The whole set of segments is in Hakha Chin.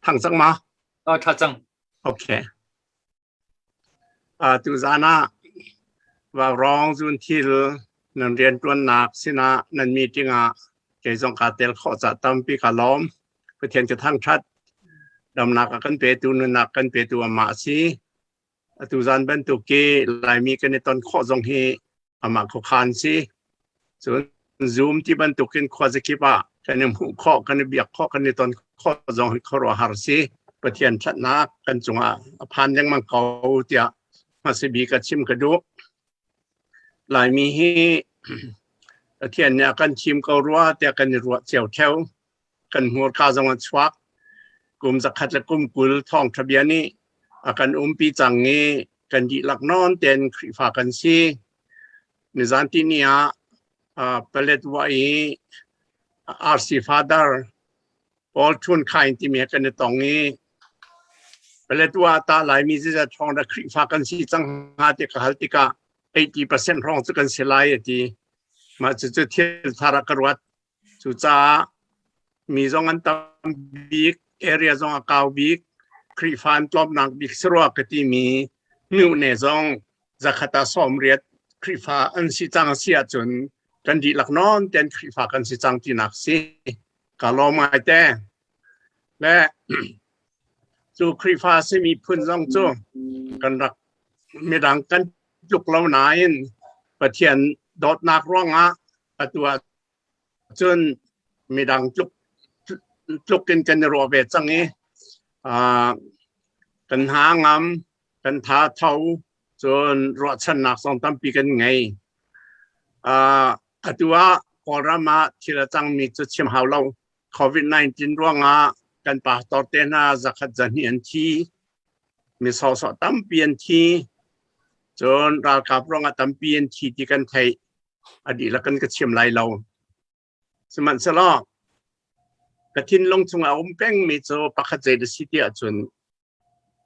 Thang cang ma? Oh, tha cang. Okay. Tuzaan ah Vaurawng zunthil nan rianṭuannak sinah nan meeting ah kei zong kaa tel khawh caah tampi kaa lawm. Pathian ka thangṭhat. Damnak a kan petu, nunnak kan petu amah a si. Atu zan bantuk i Laimi kan i ton khawh zong hi amah khuakhan si. Cun Zoom ti bantukin khuazakip ah kan i hmuh khawh, kan i biak khawh, kan i ton khawh zong hi khuaruahhar si. Pathian ṭhatnak kan cungah a phan lengmang ko tiah hmasa bik a chim ka duh. Laimi hi Pathian nih a kan thim ko rua tiah kan i ruah cio ṭheo. Kan hmurka zong a chuak. Kum 120 thawngṭha bia nih a kan umpi cang i kan dihlak nawn tein Khrihfa kan si. Nizan tihni ah Paletwa i RC Father Paul Thun Khain timi he kan i tong i Paletwa ta Laimi zeizat hrawng dah Khrihfa kan si cang hnga ti ka hal tikah 80% hrawng cu kan si lai a ti. Mah cucu thil thar ah ka ruat. Cucaah mi zong an tam bik, area zong a kau bik, Khrihfa an tlawmnak bik si rua ka timi myone zong zakhat ah 80 Khrihfa an si cang a si ahcun kan dihlak nawn ten Khrihfa kan si cang tinak si. Ka lawm ngai te. Le cu Khrihfa simi phun zong cu kan rak midang kan tluk lo nain Pathian dawtnak ruangah atu ah cun midang tluk tluk in kan i ruah ve cang i kan hna ngam kan tha tho cun ruahchannak zong tampi kan ngei. Atu ah Kawlram ah thil a cangmi cu chim hau lo. COVID-19 ruangah kan pastor te hna zakhat zahnih an thi. Mi sawhsawh tampi an thi. Cun ralkap ruangah tampi an thi ti kan theih. A dihlak kan ka chim lai lo. Sihmanhsehlaw ka thinlung chungah a um pengmi cu pakhat zei da si ti ahcun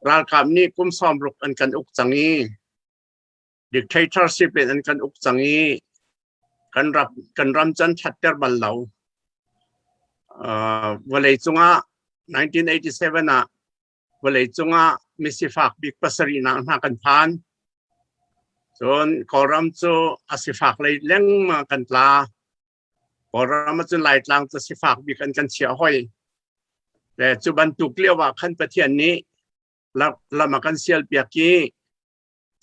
ralkap nih kum 60 an kan uk cang i dictatorship in an kan uk cang i kan ram kan ram can ṭhatter bal lo. Vawlei cungah 1987 ah vawlei cungah misifak bik pasarihnak hna kan phan. Cun Kawlram cu a sifak lei lengmang kan tla. Kawlram ahcun Laitlang cu sifak bik an kan chiah hoi. Le cu bantuk lio ah khan Pathian nih lam a kan sial piak i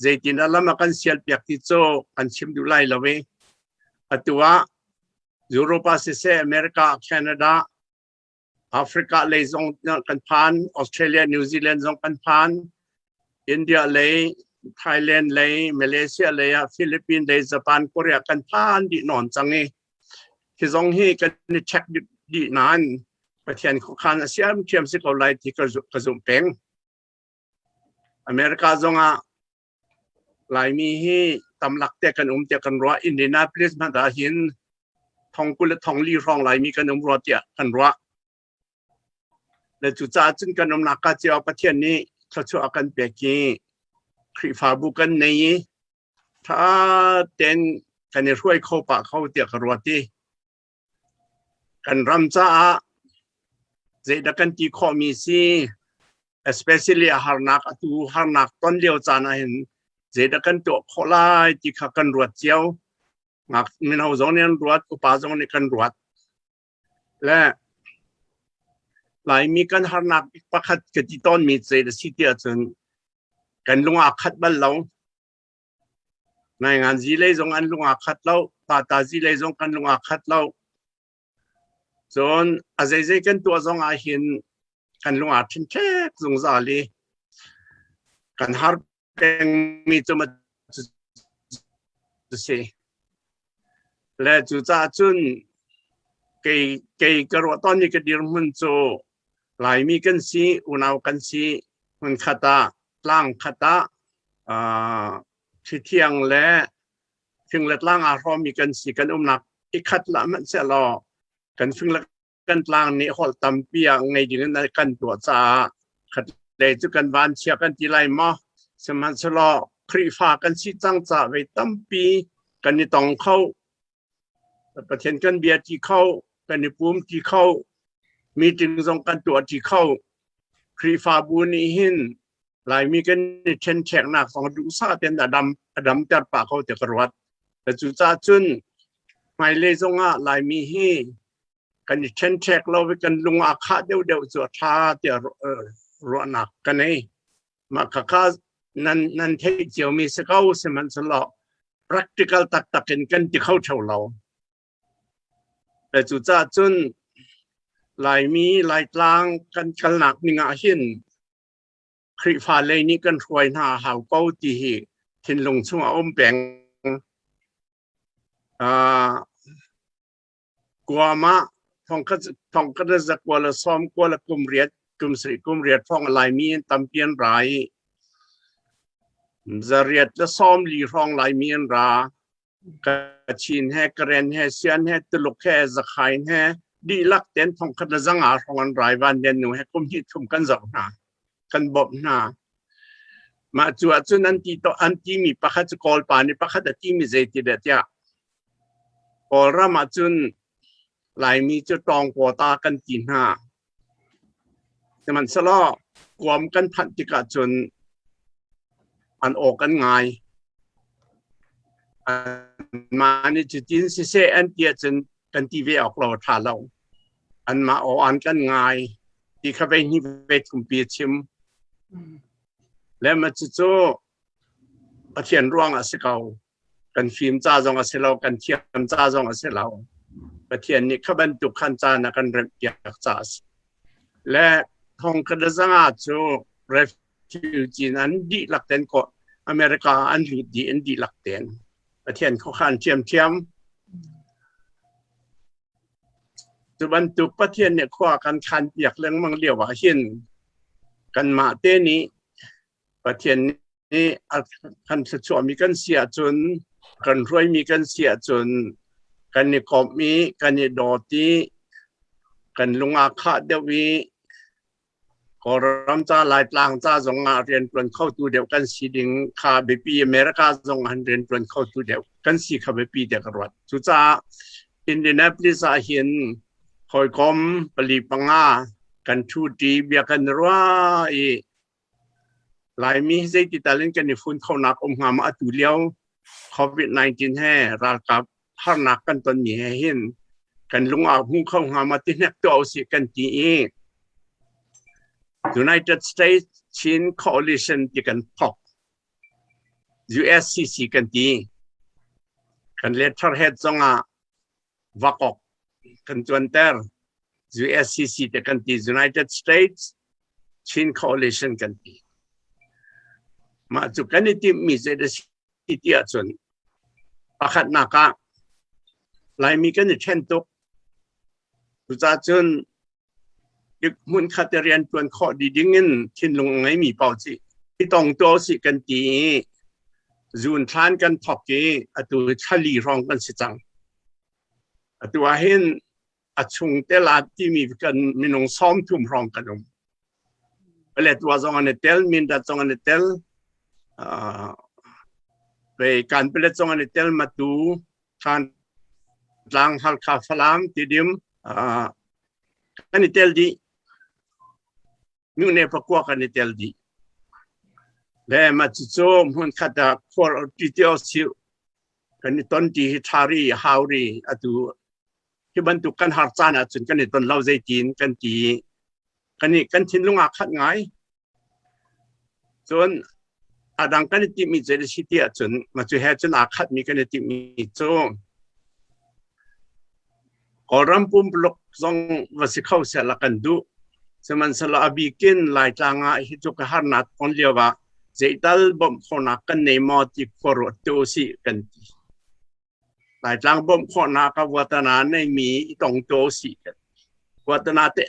zeitin dah lam a kan sial piak ti cu kan chim duh lai lo i atu ah Europe ah siseh America, Canada, Africa lei zong kan phan, Australia, New Zealand zong kan phan, India lei, Thailand lei, Malaysia lei ah Philippines lei, Japan, Korea kan phan dih nawn cang i hi zong hi kan i check dih nain Pathian khuakhan a siam thiam si ko lai ti ka zumh peng. America zong ah Laimi hi tamlak te kan um tiah kan ruah. Indianapolis hmanh ah hin thong 20 le thong 40 hrawng Laimi kan um rua tiah kan ruah. Le cucaah cun kan umnak ka cio Pathian nih thluachuah a kan pek i Khrihfabu kan nei i ṭha tein kan i hruai kho pah kho tiah ka ruat i kan ram caah zeidah kan ti khawhmi si especially a harnak atu harnak ton lio caan ah hin zeidah kan tuah khawh lai ti kha kan ruat cio. Ngak mino zong nih an ruat, upa zong nih kan ruat. Le Laimi kan harnak pakhat ka ti tawnmi zei a si tiah cun kan lung aa khat bal lo. Nainganzi lei zong an lung aa khat lo. Tata zi lei zong kan lung aa khat lo. Cun a zeizei kan tuah zong ah hin kan lung aa ṭhenṭhek zungzal i kan har pengmi cu si. Le cucaah cun kei kei ka ruah tawnmi ka dirhmun cu Laimi kan si, unau kan si, hmunkhat ah, tlang khat ah thithiang le fing le tlang aa hrawmmi kan si, kan umnak i khat lah hmanh sehlaw kan fing le kan tlang nih holh tampi ah ngei ding in kan tuah caah khatlei cu kan van chia kan ti lai maw? Sihmanhsehlaw Khrihfa kan si cang caah vei tampi kan i tong kho. Pathian kan bia ti kho, kan i pum ti kho, meeting zong kan tuah ti kho. Khrihfabu nih hin Laimi kan i ṭhenṭheknak zong duhsah tein a dam a damter pah ko ti ka ruat. Cucaah cun hmailei zongah Laimi hi kan i ṭhenṭhek lo i kan lung aa khah deuhdeuh cu a ṭha tiah ruahnak ka nei. Mah khakha nan nan theih ciomi si ko sihmanhsehlaw practical taktak in kan ti kho ṭheo lo. Cucaah cun Laimi Laitlang kan kalnak ning ah hin Khrihfa lei nih kan hruai hna a hau ko ti hi thinlung chung a um peng. Guam ah thongkhat le zakua le sawm kua le kum riat kum sarih kum riat hrawng Laimi an tampi an ra i zariat le 40 hrawng Laimi an ra. Kachin he Karen he Sian he Tuluk he Zakhain he dihlak ten 1000 le 500 hrawng an rai van den nu he kum hnih thum kan zoh hna kan bawmh hna. Mah cu ahcun an ti to an timi pakhat cu Kawl pa nih pakhat a timi zei ti dah tiah Kawlram ahcun Laimi cu tawngpawta kan ti hna. Sihmanhsehlaw kuam kan phanh tikah cun an aw kan ngai. Anmah nih cutin siseh an ti ahcun kan ti ve awk lo a ṭha lo. Anmah aw an kan ngai ti kha vei hnih vei thumpi a chim. Le mah cucu Pathian ruangah a si ko. Kan fim ca zong a si lo, kan thiam ca zong a si lo. Pathian nih kha bantuk khan caan a kan remhpiak caah a si. Le thong ka zanga cu refugee an dihlak ten ko America an lut dih an dihlak ten. Pathian khuakhan ṭhiamṭhiam. Cu bantuk Pathian nih khua kan khan piak lengmang lio ah hin kanmah te nih Pathian nih a kan thluachuahmi kan si ahcun kan hruaimi kan si ahcun kan i komh i kan i dawt i kan lung aa khah deuh i Kawlram ca Laitlang ca zong ah rianṭuan khotu deuh kan si ding kha biapi America zong ah rianṭuan khotu deuh kan si kha biapi tiah ka ruat. Cucaah Indianapolis ah hin hawikom pali panga kan ṭhuṭi bia kan ruah i Laimi hi zeiti tal in kan i fun khonak um hnga maw atu lio COVID-19 he ralkap harnak kan tonmi he hin kan lung aa hmu kho hnga maw ti hnek tuah usih kan ti i United States Chin Coalition ti kan thok. USCC kan ti. Kan letterhead zongah vakok kan tuanter. USCC te kan ti United States Chin Coalition kan ti. Mah cu kan i timhmi zei si ti ahcun pakhatnak ah Laimi kan i ṭhen tuk. Cucaah cun hmunkhat i rianṭuan khawh dih dingin thinlung a ngeimi paoh ci i tong tuah usih kan ti i zun thlan kan thawk i atu thlali hrawng kan si cang. Atu ah hin a chung tel ah timi kan minung 30 hrawng kan um. Paletwa zong an i tel, Mindat zong an i tel, Kanpalet zong an i tel, Matu, Thantlang, Halkha, Falam, Tidim, kan i tel dih. Mine pakua kan i tel dih. Le mah cucu hmunkhat ah khual ṭi siu kan i ton ti hi ṭhari hauri atu hi bantuk kan har caan ahcun kan i ton lo zeitin kan ti kan i kan thinlung aa khat ngai. Cun a dang kan i timhmi cu a si ti ahcun mah cu he cun aa khatmi kan i timhmi cu Kawlram pumpuluk zong va si kho sehla kan duh. Sihmanhsehlaw a bikin Laitlang ah hi tluk harnak ton lio ah zeital bawmh khawhnak kan nei maw ti khua ruat tu usih kan ti. Laitlang bawmh khawhnak a vuatana neimi i tong tu usih kan ti. Vuatana te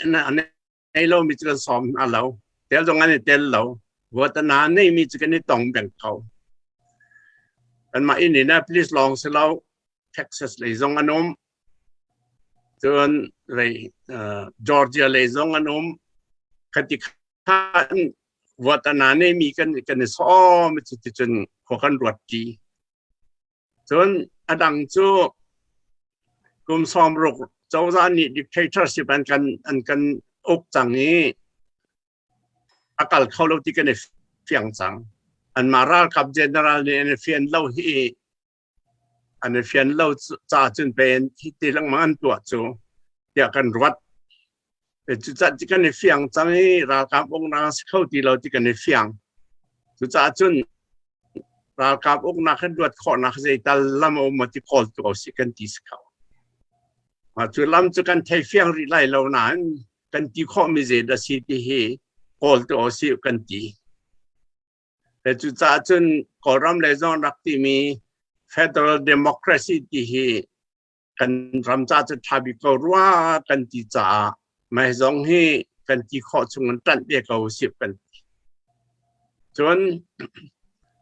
nei lomi cu kan sawm hna lo. Tel zong an i tel lo. Vuatana neimi cu kan i tong peng ko. Kanmah Indianapolis lawng si lo, Texas lei zong an um. Cun rei Georgia lei zong an um. Khati khan vuatana neimi kan kan i sawm cuticun khua kan ruat ṭi. Cun a dang cu kum 60 cozah nih dictatorship an kan uk cang i. A kal kho lo ti kan i fiang cang. Anmah ralkap general nih an i fian lo hi an i fian lo ca cun pen hi ti lengmang an tuah cu tiah kan ruat. Cucaah ti kan i fiang cang i ralkap uknak a si kho ti lo ti kan i fiang. Cucaah cun ralkap uknak kan luat khawhnak zeital lam a um maw ti kawl tu ko si kan ti si kho. Mah cu lam cu kan thei fiang rih lai lo nain kan ti khawhmi zeidah si ti hi kawl tu si kan ti. Cucaah cun Kawlram lei zong rak timi federal democracy ti hi kan ram ca cu ṭha bik ko rua kan ti caah mah zong hi kan ti khawh chung in ṭanh ve ko usih kan ti. Cun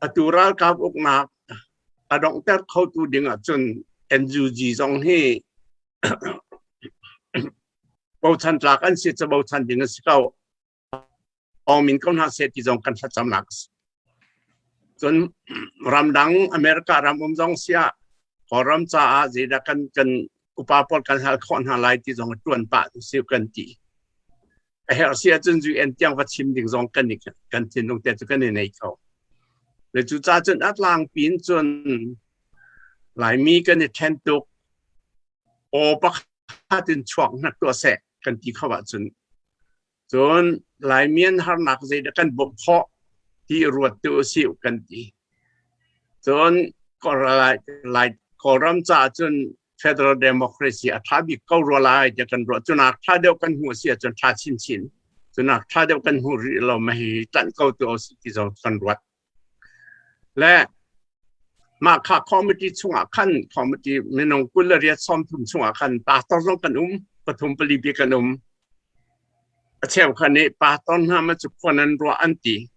atu ralkap uknak a donghter khotu ding ahcun NUG zong hi bochan tlak an si cu bochan ding a si ko. Awmin ko hna seh ti zong kan thlacamnak a si. Cun ramdang America ram um zong siah Kawlram caah zeidah kan kan upa pawl kan hal khawh hna lai ti zong ṭuan pah tu si kan ti. A herh si ahcun UN tiang va chim ding zong kan i kan thinlung te cu kan i nei kho. Le cucaah cun a tlangpi in cun Laimi kan i ṭhen tuk. Aw pakhat in chuak hna tuah seh kan ti kho ahcun cun Laimi an harnak zeidah kan bawmh khawh ti ruat tu usih kan ti. Cun Kawlram caah cun federal democracy a ṭha bik ko rua lai tiah kan ruah. Cunak ṭha deuh kan hmuh si ahcun ṭha chinchin. Cunak ṭha deuh kan hmuh rih lo ma hi ṭanh ko tu usih ti zong kan ruat. Le mah kha committee chungah khan committee minung 28 30 chungah khan pastor zong kan um, pathum pali bik kan um. A cheukhat nih pastor hna ma cu khua nan ruah an ti.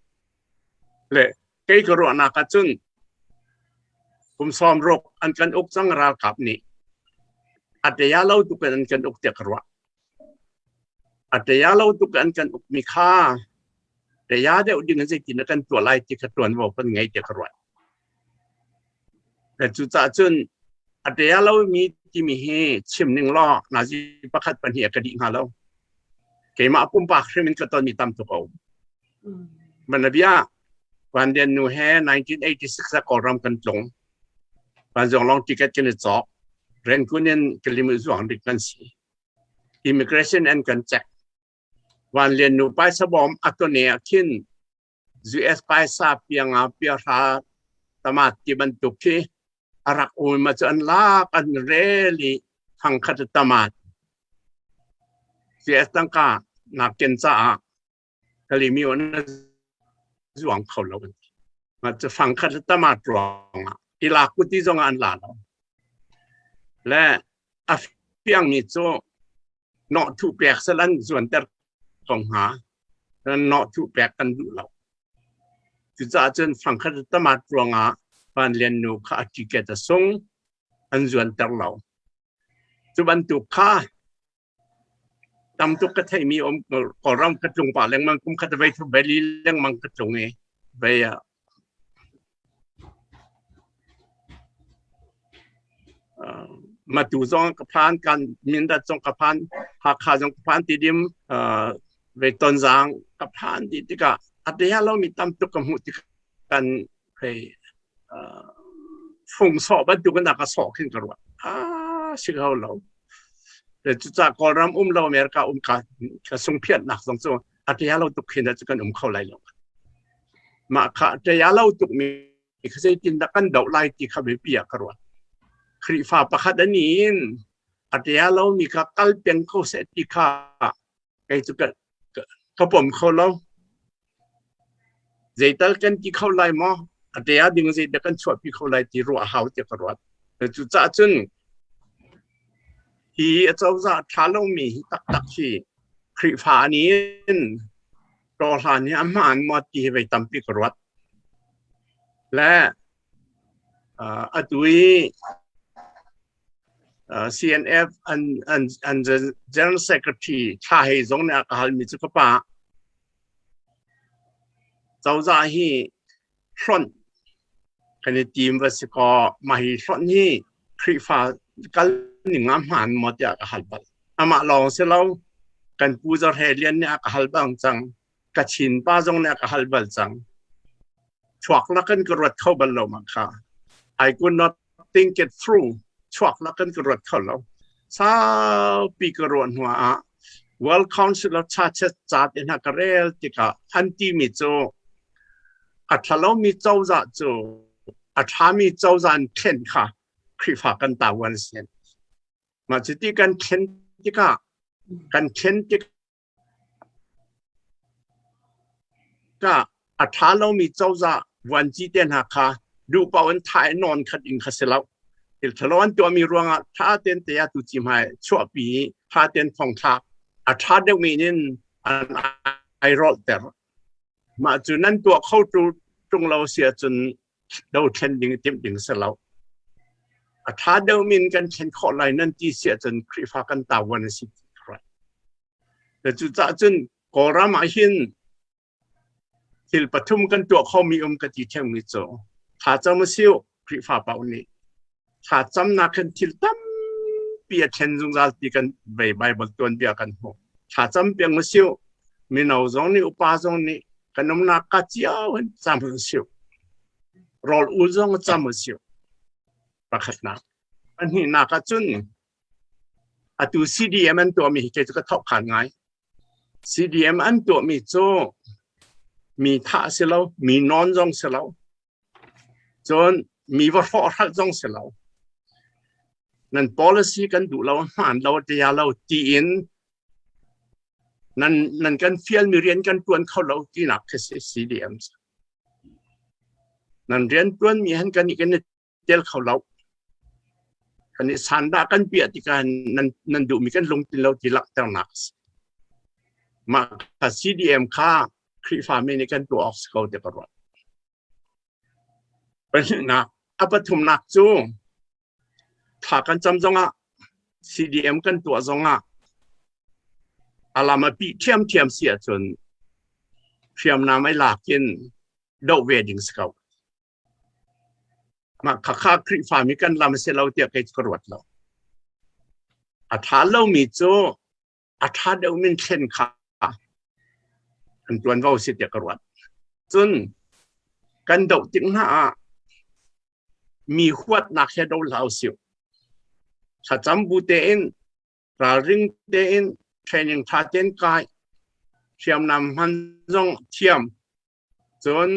Le kei ka ruahnak ah cun kum 60 an kan uk cang ralkap nih. A tea lo tuk in an kan uk tiah ka ruah. A tea lo tuk an kan ukmi kha tea deuh ding in zeitin na kan tuah lai ti kha ṭuanvo kan ngei tiah ka ruat. Cucaah cun a tea lomi timi hi chim ning law nazi pakhat pahnih a ka dih hnga lo. Keimah pumpak hrim in ka tonmi tam tuk a um. Manabia Van Lian nu he 1986 ah Kawlram kan tlung. Vanzawng ticket kan i cawk. Rangoon in Kalimu zuang dik kan si. Immigration an kan check. Van Lian nu paisa bawm a tone ah khin US paisa pianga piahra tamat ti bantuk khi a rak um ma cu an lak an rel i thangkhat tamat US tangka nak ken caah Kalimi na zuang kho lo an ti. Mah cu fangkhat le tamat ruangah i lak kuti zong ah an la lo. Le a fiangmi cu nawhthuh pek sal an zuanter ko hnga. Nawhthuh pek kan duh lo. Cucaah cun fangkhat le tamat ruangah Van Lian nu kha a ticket a sung, an zuanter lo. Cu bantuk kha Tam tuk ka theihmi um Kawlram ka tlung pah lengmang kum khat vei thu vei li lengmang ka tlung i vei ah Matu zong ka phan kan Mindat zong ka phan Hakha zong ka phan Tidim vei Tonzang ka phan ti tikah a te lomi tam tuk ka hmuh tik kan hei fung sawh bantuk in a ka sawh khin ka ruat. Ah, si kho lo. Cucaah Kawlram um lo America um ka ka sungphiatnak zong cu a ṭia lo tuk khin cu kan um kho lai lo. Mah kha ṭia lo tuk mi kha zeitin dah kan doh lai ti kha biapi ah ka ruat. Khrihfa pakhat an in a ṭia lo mi kha kal peng ko seh ti kha kei cu ka pom kho lo. Zeital kan ti kho lai maw? A ṭia ding zeidah kan chuahpi kho lai ti ruah a hau tiah ka ruat. Cucaah cun hi acozah ṭha lomi hi taktak hi Khrihfa nih in ṭawhlan hi a hmaan maw ti hi vei tampi ka ruat. Le atu i CNF an General Secretary Thla Hei zong nih a ka halmi cu ka pa cozah hi hlonh kan i tim va si kaw mah hi hlonh hi Khrihfa kal ning ah hmaan maw tiah ka hal bal. Amah lawng si lo kan Pu Zarhe Lian nih a ka hal bang cang. Kachin pa zong nih a ka hal bal cang. Chuak lakin ka ruat kho bal lo mah kha. I could not think it through. Chuak lakin ka ruat kho lo. Saupi ka ruah hnu ah World Council of Churches ca te hna ka rel tikah an timi cu a ṭhalomi cozah cu a ṭhami cozah in thlen kha Khrihfa kan tavuan a si. Mah cuti kan thlen tikah kan thlen tikah a ṭha lomi cozah vuanci te hna kha duh paoh in thah i nawn khat in kha si lo. Thil ṭhalo an tuahmi ruangah ṭha tein te atu ci hmai chuahpi i ṭha tein thongthlak a ṭha deuhmi in an ai rawlhter. Mah cu nan tuah kho ṭung lo si ahcun dothlen ding timh ding si lo. A ṭha deuhmi in kan thlen khawh lai nan ti si ahcun Khrihfa kan tavuan a si ti right. Cucaah cun Kawlram ah hin thil pathum kan tuah khomi um ka ti ṭheumi cu thlacam a si u Khrihfa paoh nih thlacamnak hin thil tampi a thlen zungzal ti kan vei Bible tuanbia kan hmuh. Thlacam piang a si u mino zong nih upa zong nih kan umnak ka cio in cam a si u. Rawl ul zong cam a si u. Pakhatnak. Pahnihnak ah cun Atu CDM an tuahmi hi kei cu ka thawhkhan ngai. CDM an tuahmi cu mi thah si lo, mi nawn zong si lo, cun mi va hrawhhralh zong si lo. Nan policy kan duh lo, hmaan lo, tia lo tiin nan nan kan fialmi rian kan tuan kho lo tinak khi si CDM. Nan rian tuanmi han kan i kan i tel kho lo. Kan i sandah kan piah tikah nan nan duhmi kan lungtlin lo ti langhternak a si. Mah kha CDM kha Khrihfami nih kan tuah awk si ko ti ka ruat. Pahnihnak, a pathumnak cu thla kan cam zongah CDM kan tuah zongah a lam a pih ṭhiamṭhiam si ahcun hriamnam ai lak in doh ve ding si ko. Mah khakha Khrihfami kan lam a si lo tiah kei cu ka ruat lo. A ṭha lomi cu a ṭha deuh min thlen kha an ṭuanvo si tiah ka ruat. Cun kan doh tik hna ah mi huatnak he do hlah usih. Thlacam bu tein ralring tein training ṭha tein kai hriamnam hman zong thiam Cun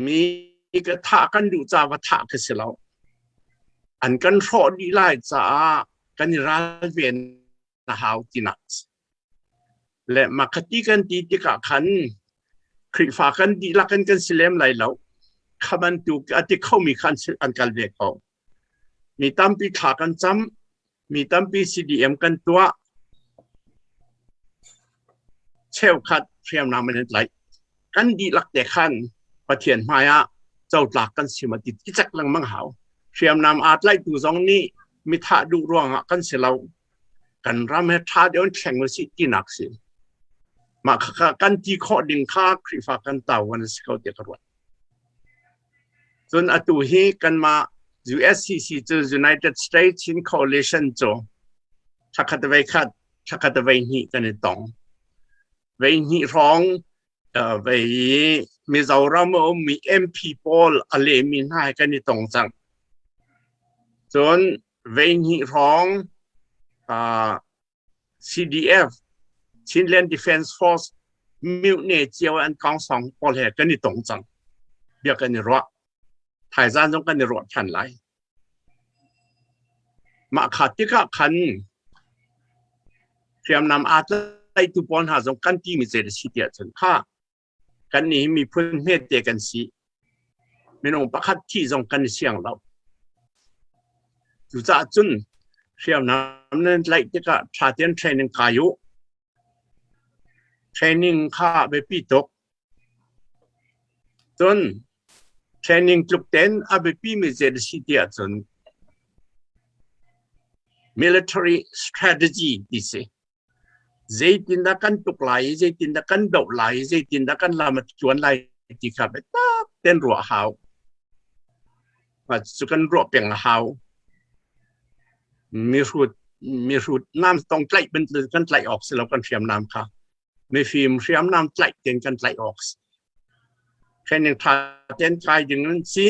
mi ka thah kan duh ca va thah khi si lo. An kan hrawh dih lai caah kan i ralven a hau tinak a si. Le makhati kan ti tikah khan Khrihfa kan dihlak in kan si lem lai lo. Kha bantuk a ti khomi kha an kal ve ko. Mi tampi thla kan cam, mi tampi CDM kan tuah. Cheukhat hriamnam an tlaih. Kan dihlak te khan Pathian hmai ah cotlak kan si ma ti cek lengmang hau. Hriamnam aa tlaihtu zong nih mithah duh ruangah kan si lo. Kan ram he ṭha deuh in thleng usih tinak si. Mah khakha kan ti khawh ding kha Khrihfa kan tau an si ko tiah ka ruat. Cun atu hi kanmah USCC cu United States Chin Coalition cu thlakhat vei khat, thlakhat vei hnih kan i tong. Vei hnih hrawng vei Mizoram a ummi MP pawl a lehmi hna he kan i tong cang. Cun vei hnih hrawng CDF, Chinland Defense Force myone cio an kangsong pawl he kan i tong cang. Bia kan i ruah. Thaizan zong kan i ruah than lai. Mah kha tikah khan hriamnam aa tlaitu pawl hna zong kan timi zei a si tiah cun kha kan nih miphun hmete kan si. Minung pakhat thi zong kan i siang lo. Cucaah cun hriamnam nan tlaih tikah ṭha tein training kai u. Training kha biapi tuk. Cun training tluk tein a biapimi zei a si tiah cun military strategy ti si. Zeitindah kan tuk lai i zeitindah kan doh lai i zeitindah kan lam a tluan lai ti kha biatak tein ruah a hau. Cu kan ruah peng a hau. Mihrut mihrut nam tong tlaih bantuk kan tlaih awk si lo kan hriamnam kha. Mifim hriamnam tlaih ten kan tlaih awk si. Training tha ten kai ding an si.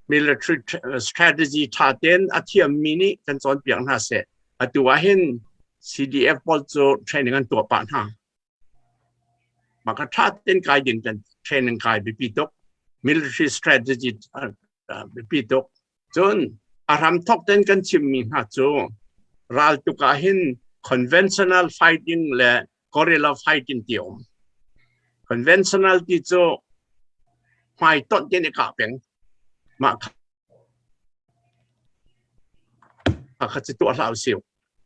Military strategy tha ten a thiammi nih kan cawnpiak hna seh. Atu ah hin CDF pawl cu training an tuah pah hna. Mah kha ṭha tein kai ding kan training kai biapi tuk. Military strategy biapi tuk. Cun a hramthok tein kan chimmi hna cu raltuk ah hin conventional fighting le guerrilla fighting ti a um. Conventional ti cu hmaitonh tein i kah peng. Mah kha cu tuah hlah usih.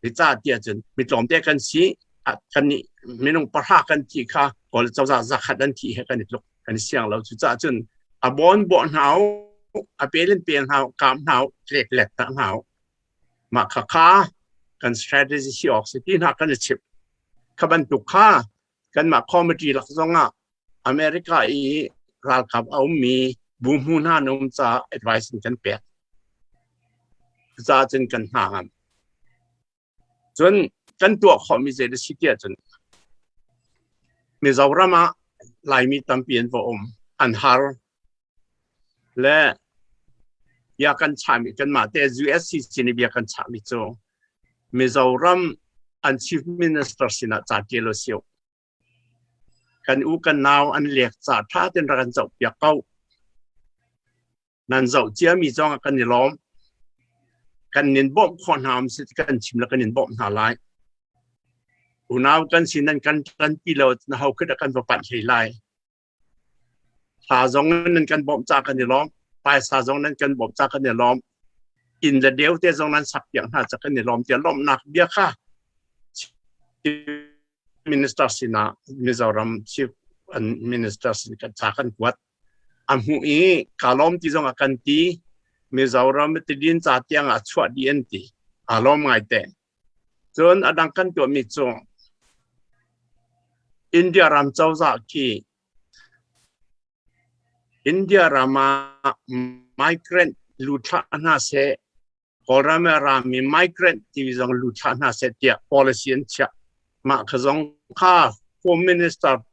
Zeicahtiah cun mi tlawmte kan si, kan nih minung pahra kan thi kha Kawl cozah zakhat an thi he kan i tluk, kan i siang lo. Cucaah cun a bawn bawh hna u, a pel in pel hna u, kaam hna u, tlek let hna u. Mah kha kha kan strategy si awk si ti hna kan i chimh. Kha bantuk kha kanmah committee lak zongah America i ralkap a ummi bu hmu hna an um caah advice in kan pek. Cucaah cun kan hna ngam. Cun kan tuah khawhmi zei a si tiah cun Mizoram ah Laimi tampi an va um. An har. Le bia kan chahmi kanmah te USCC nih bia kan chahmi cu Mizoram an chief minister sinah ca ṭial u sih. Kan u kan nau an lek ca ṭha tein rak kan zohpiak ko. Nan zoh ciami zong ah kan i lawm. Kan nin bawmh khawh hna um si kan chim le kan in bawmh hna lai. Unau kan si nan kan ṭanpi lo na ho khit kan va panh hlei lai. Hla zong nan kan bawmh ca kan i lawm. Paisa zong nan kan bawmh ca kan i lawm. Inn le deu te zong nan sak piak hna ca kan i lawm tiah lawmhnak bia kha minister sinah Mizoram chief minister sin kan ca kan kuat. A hmuh i kaa lawm ti zong a kan ti. Mizoram tidin ca tiang ah chuah dih an ti. Aa lawm ngaite. Cun a dang kan tuahmi cu India ram cozah khi India ram ah migrant luthlah hna seh, Kawlram ah rami migrant timi zong luthlah hna seh tiah policy an chiah. Mah kha zong kha Home Minister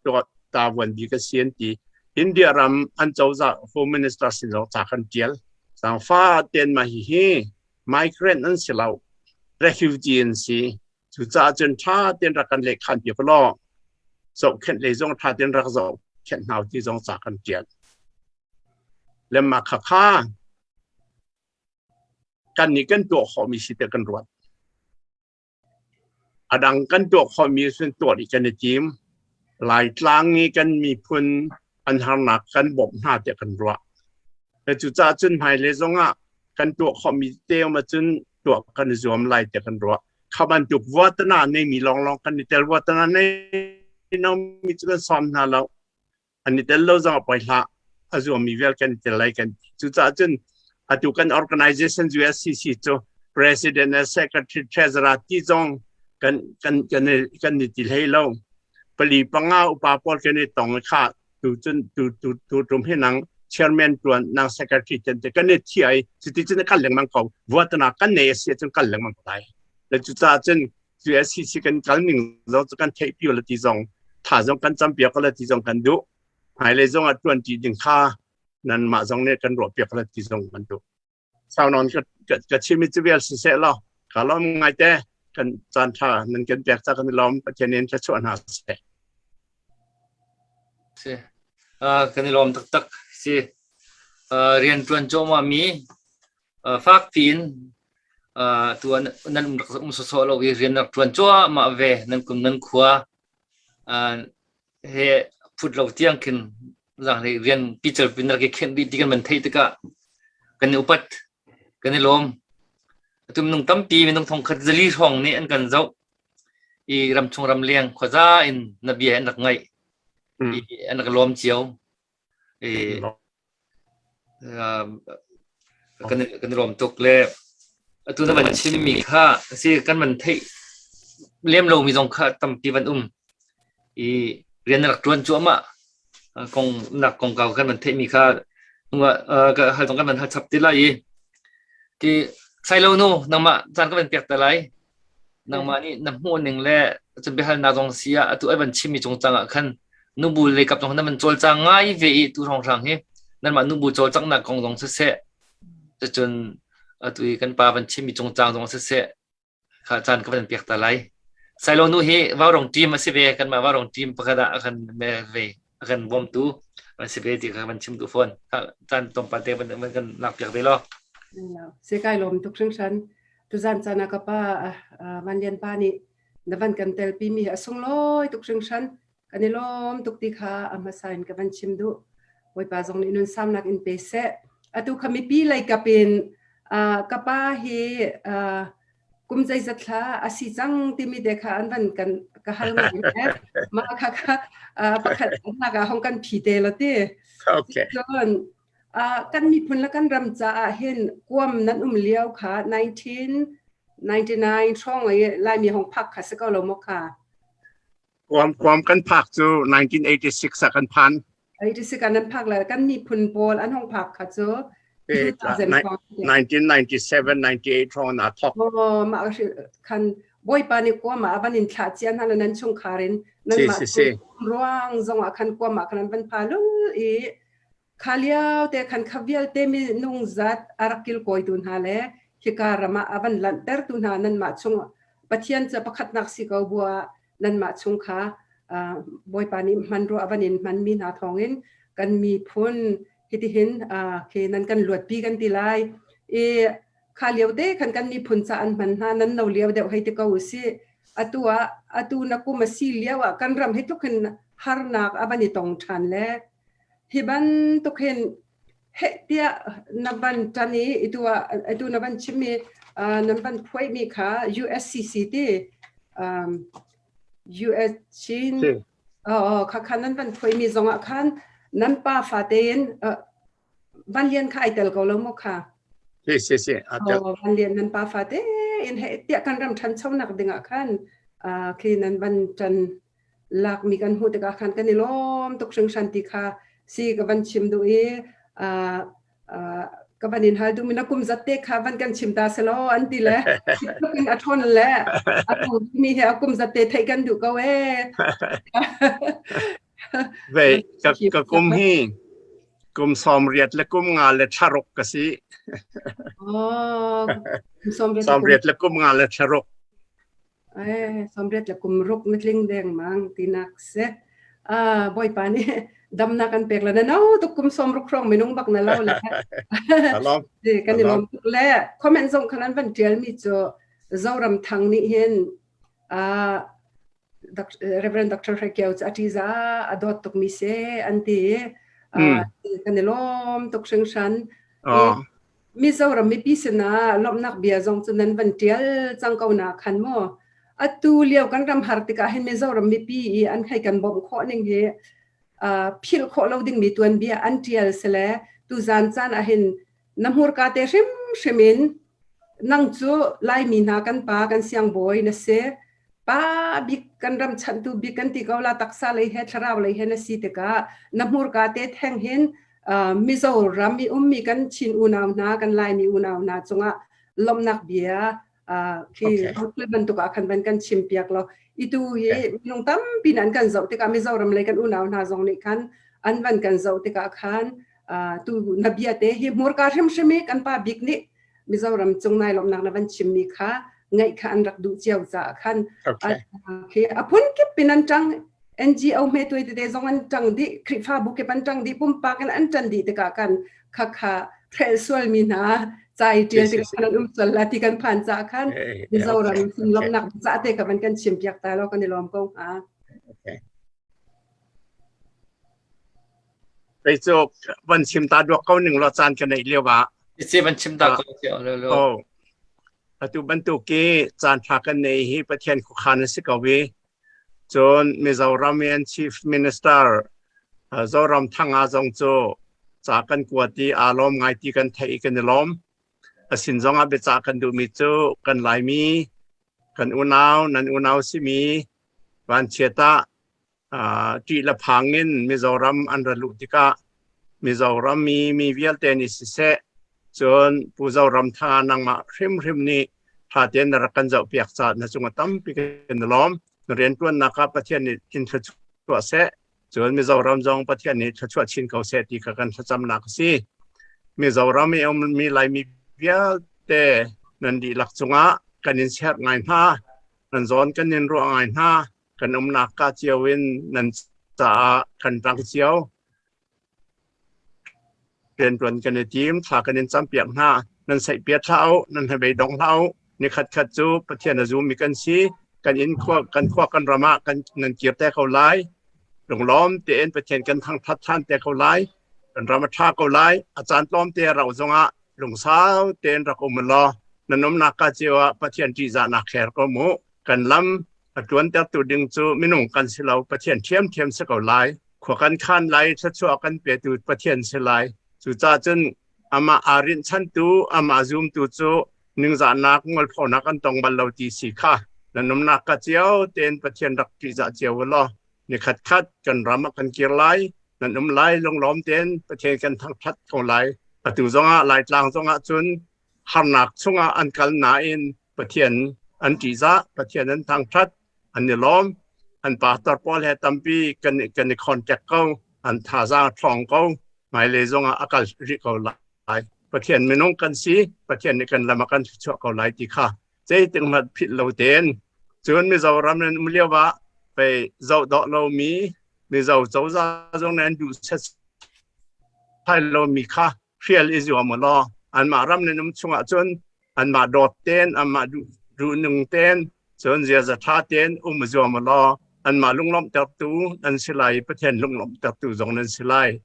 tavuan bik a si an ti. India ram an cozah Home Minister sin zong ca kan tial. Zaangfah tein mah hihi migrant an si lo, refugee an si. Cucaah cun ṭha tein rak kan lehkhan piak law zohkhenh lei zong ṭha tein rak zohkhenh hna ti zong ca kan ṭial. Le mah khakha kan nih kan tuah khawhmi si tiah kan ruat. A dang kan tuah khawhmi cun tuah dih kan i tim. Laitlang i kan miphun an harnak kan bawmh hna tiah kan ruah. Cucaah cun hmailei zongah kan tuah khawhmi te um ahcun tuah kan i zuam lai tiah kan ruah. Kha bantuk vuatana neimi lawnglawng kan i tel vuatana nei lomi cu kan sawm hna lo. An i tel lo zong a poi hlah. A zuammi vial kan i tel lai kan ti. Cucaah cun atu kan organization USCC cu president le secretary treasurer ti zong kan kan kan kan i ti hlei lo. Pali panga upa pawl kan i tong i kha tu cun tu tu tu tum hi nang chairman tuan nang secretary ten te kan i thi ai cuti cun kal lengmang ko vuatana kan nei a si cun kal lengmang ko lai le cucaah cun USCC kan kal ning zong cu kan theih pi la ti zong tha zong kan cam piak la ti zong kan duh hmailei zong ah tuan ti ding kha nan mah zong nih kan ruah piak la ti zong kan duh saunon ka chim i cu vial siseh law ka lawm ngai te kan caan tha nan kan pek ca kan i lawm Pathian in thluachuah hna seh Si. Kan i lawm taktak si. Rian ṭuan cuahmah mi fak piin tu nan um rak um sawsawh lo i rian rak ṭuan cuahmah ve nan kum nan khua he phut lo tiang khin zaanghlei rian pical pin rak i khenh dih ti kan van theih tikah kan i upat kan i lawm. Atu minung tampi minung thongkhat zali hrawng nih an kan zoh i ramchung ramleng khuaza in na bia an rak ngaih i an rak lawm cio. I kan kan i lawm tuk le atu na van chimmi kha si kan van theih lem lomi zong kha tampi van um i rian na rak ṭuan cuahmah kong nak kongkau kan van theihmi kha ka hal zong kan van hal chap ti lai i ti sailo nu nangmah caan ka van pek te lai. Nangmah nih na hmuh ning le cun biahalnak zong si ah atu ai van chimmi cungcang ah khan nubu lei kap zong na van cawlcang ngai ve i tu hrawnghrang hi nanmah nubu cawlcanghnak kong zong siseh, cucun atu i kan pa van chimmi cungcang zong siseh, kha caan ka van pek ta lai. Sailo nu hi Vaurong team a si ve, kanmah Vaurong team pakhat ah a kan ve, a kan bawmtu an si ve ti kha van chim duh fawn. Caan tlawmpal te van kan lak piak ve law. Se kai lawm tuk hringhran. Tuzan caan ah ka pa Van Lian pa nih na van kan telpi mi hi a sunglawi tuk hringhran. Kan i lawm tuk ti kha a hmasa in ka van chim duh. Bawipa zong nih nun samnak in pe seh. Atu kha mipi lei kap in ka pa hi kum zeizat thla a si cang timi te kha an van kan ka hal ngai he. Mah kha kha pakhat nak ah hong kan phi te lo ti. Okay. Cun kan miphun le kan ram caah hin kuam nan um lio kha 1999 hrawng i Laimi hong phak kha si ko lo maw kha? Kuam kuam kan phak cu 1986 ah kan phan. 86 ah nan phak le kan miphun pawl an hong phak kha cu 1997 98 hrawng na thok. Oh, mah khan Bawipa nih kuam ah van in thlah cia hna le nan chungkhar in nan mah ruang zong ah khan kuam ah khan an van pha lul i Kha lio te khan kha vialte minung zat a rak kilkawitu hna le hika ram ah a van lanhtertu hna nanmah chung Pathian cu pakhatnak si ko bu ah nanmah chung kha Bawipa nih hmanrua a van in hmanmi hna thawngin kan miphun hitihin khi nan kan luatpi kan ti lai. I kha lio te khan kan miphun ca an hman hna nan no lio deuh hei ti ko usih. Atu ah atu na kum a si lio ah kan ram hi tluk hin harnak a van i tong ṭhan le Hi bantuk hin heh tiah na van ṭan i itu ah atu na van chimmi nan van phuaimi kha USCC ti US Chin kha kha nan van phuaimi zongah khan nan pa fa tein Van Lian kha ai tel ko lo maw kha? Si si si aa tel. Van Lian nan pa fa tein heh tiah kan ram ṭhanchonak dingah khan khi nan van ṭan lakmi kan hmuh tikah khan kan i lawm tuk hringhran ti kha si ka van chim duh i ka van in hal duh mi na kum zat te kha van kan chim ta selaw an ti le in a ṭhawn le a mi he a kum zat te theih kan duh ko ee. Ve ka ka kum hi kum 80 le kum nga le thla ruk ka si. Oh, 80 le kum nga le thla ruk. 80 le kum ruk na tling dengmang tinak si. Bawipa nih damnak kan pek le na no tuk kum 60 hrawng minung bak na lo le. Kan i lawm tuk le comment zong khan an van tial mi cu Zoram Thang nih hin Reverend Dr. Hre Kio cu a ṭiza a dawt tuk mi si an ti. Kan i lawm tuk hringhran. Mizoram mipi sinah lawmhnak bia zong cu nan van ṭial cang ko na khan maw? Atu lio kan ram har tikah hin Mizoram mipi i an hei kan bawmh khawh ning hi philh khawh lo dingmi tuanbia an ṭial sile tuzan caan ah hin na hmurka te hrimhrim in nang cu Laimi hna kan pa kan siangbawi na si pa bik kan ram chanhtu bik kan ti ko la taksa lei he thlarau lei he na si tikah na hmurka te theng hin Mizoram i ummi kan Chin unau hna kan Laimi unau hna cungah lawmhnak bia khi bantuk ah khan van kan chim piak lo itu hi minung tampi an kan zoh tikah Mizoram lei kan unau hna zong nih khan an van kan zoh tikah khan tu na bia te hi hmurka hrimhrim i kan pa bik nih Mizoram cung nai lawmhnak na van chimmi kha ngaih kha an rak duh cio caah khan a phun kip pin an ṭang NGO hme tuai tete zong an ṭang dih Khrihfabu kip an ṭang dih pumpak in an ṭan dih tikah kan kha kha threl sualmi hna ca i ṭial tikah khan an um sual la ti kan phan caah khan Mizoram lawmhnak ca te ka van kan chim piak ta lo kan i lawm ko hnga. Kei cu van chim ta duak ko ning law caan ka neih lio ah. Si van chim ta ko lo. Oh. Atu bantuk i caan ṭha kan nei hi Pathian khuakhan a si ko i cun Mizoram in Chief Minister Zoram Thanga zong cu ca kan kuat i aa lawm ngai ti kan theih i kan i lawm. A sin zong ah biacah kan duhmi cu kan Laimi, kan unau, nan unau simi vanchiat ah ṭih le phang in Mizoram an ra luh tikah Mizoram mi mi vialte nih siseh, cun Pu Zoramthanga nangmah hrimhrim nih Ṭha tein na rak kan zohpiak caah na cungah tampi kan i lawm. Na rianṭuannak ah Pathian nih in thluachuah seh. Cun Mizoram zong Pathian nih thluachuah chin ko seh ti kha kan thlacamnak a si. Mizoram i ummi Laimi vialte nan dihlak cungah kan in serh ngai hna. Nan zawn kan in ruah ngai hna. Kan umnak ka cio in nan caah kan ṭang cio. Rianṭuan kan i tim, thla kan in campiak hna. Nan saihpiat hlah u, nan hnabei dong hlah u. Nikhatkhat cu Pathian a zummi kan si. Kan inn khua, kan khua kan ram ah kan nan kir te ko lai. Lunglawm tein Pathian kan thangṭhat ṭhan te ko lai. Kan ram a ṭha ko lai. A caan tlawmte a rauh zongah lungsau tein rak um u law nan umnak ka cio ah Pathian ṭihzahnak hler ko mu. Kan lam a ṭuantertu ding cu minung kan si lo, Pathian ṭhiamṭhiam si ko lai. Khua kan khan lai, thluachuah kan petu Pathian si lai. Cucaah cun amah aa rinhchantu, amah zumtu cu ningzahnak, mualphonak an tong bal lo ti si kha nan umnak ka cio tein Pathian rak ṭihzah cio u law nikhat khat kan ram ah kan kir lai, nan um lai lunglawm tein Pathian kan thangṭhat ko lai. Atu zongah Laitlang zongah cun harnak chungah an kal nain Pathian an ṭihzah, Pathian an thangṭhat, an i lawm. An pastor pawl he tampi kan i contact ko, an thazaang ṭhawng ko. Hmailei zongah a kal rih ko lai. Pathian minung kan si, Pathian nih kan lam a kan thluachuah ko lai ti kha zeitik hmanh philh lo tein cun Mizoram nan um lio ah pei zoh dawh lomi Mizo cozah zong nan duh set thai lomi kha hrial i zuam u law anmah ram nan um chungah cun anmah dawt tein anmah duhnung tein cun ziaza ṭha tein um i zuam u law anmah lunglawmhtertu nan si lai i Pathian lunglawmhtertu zong nan si lai.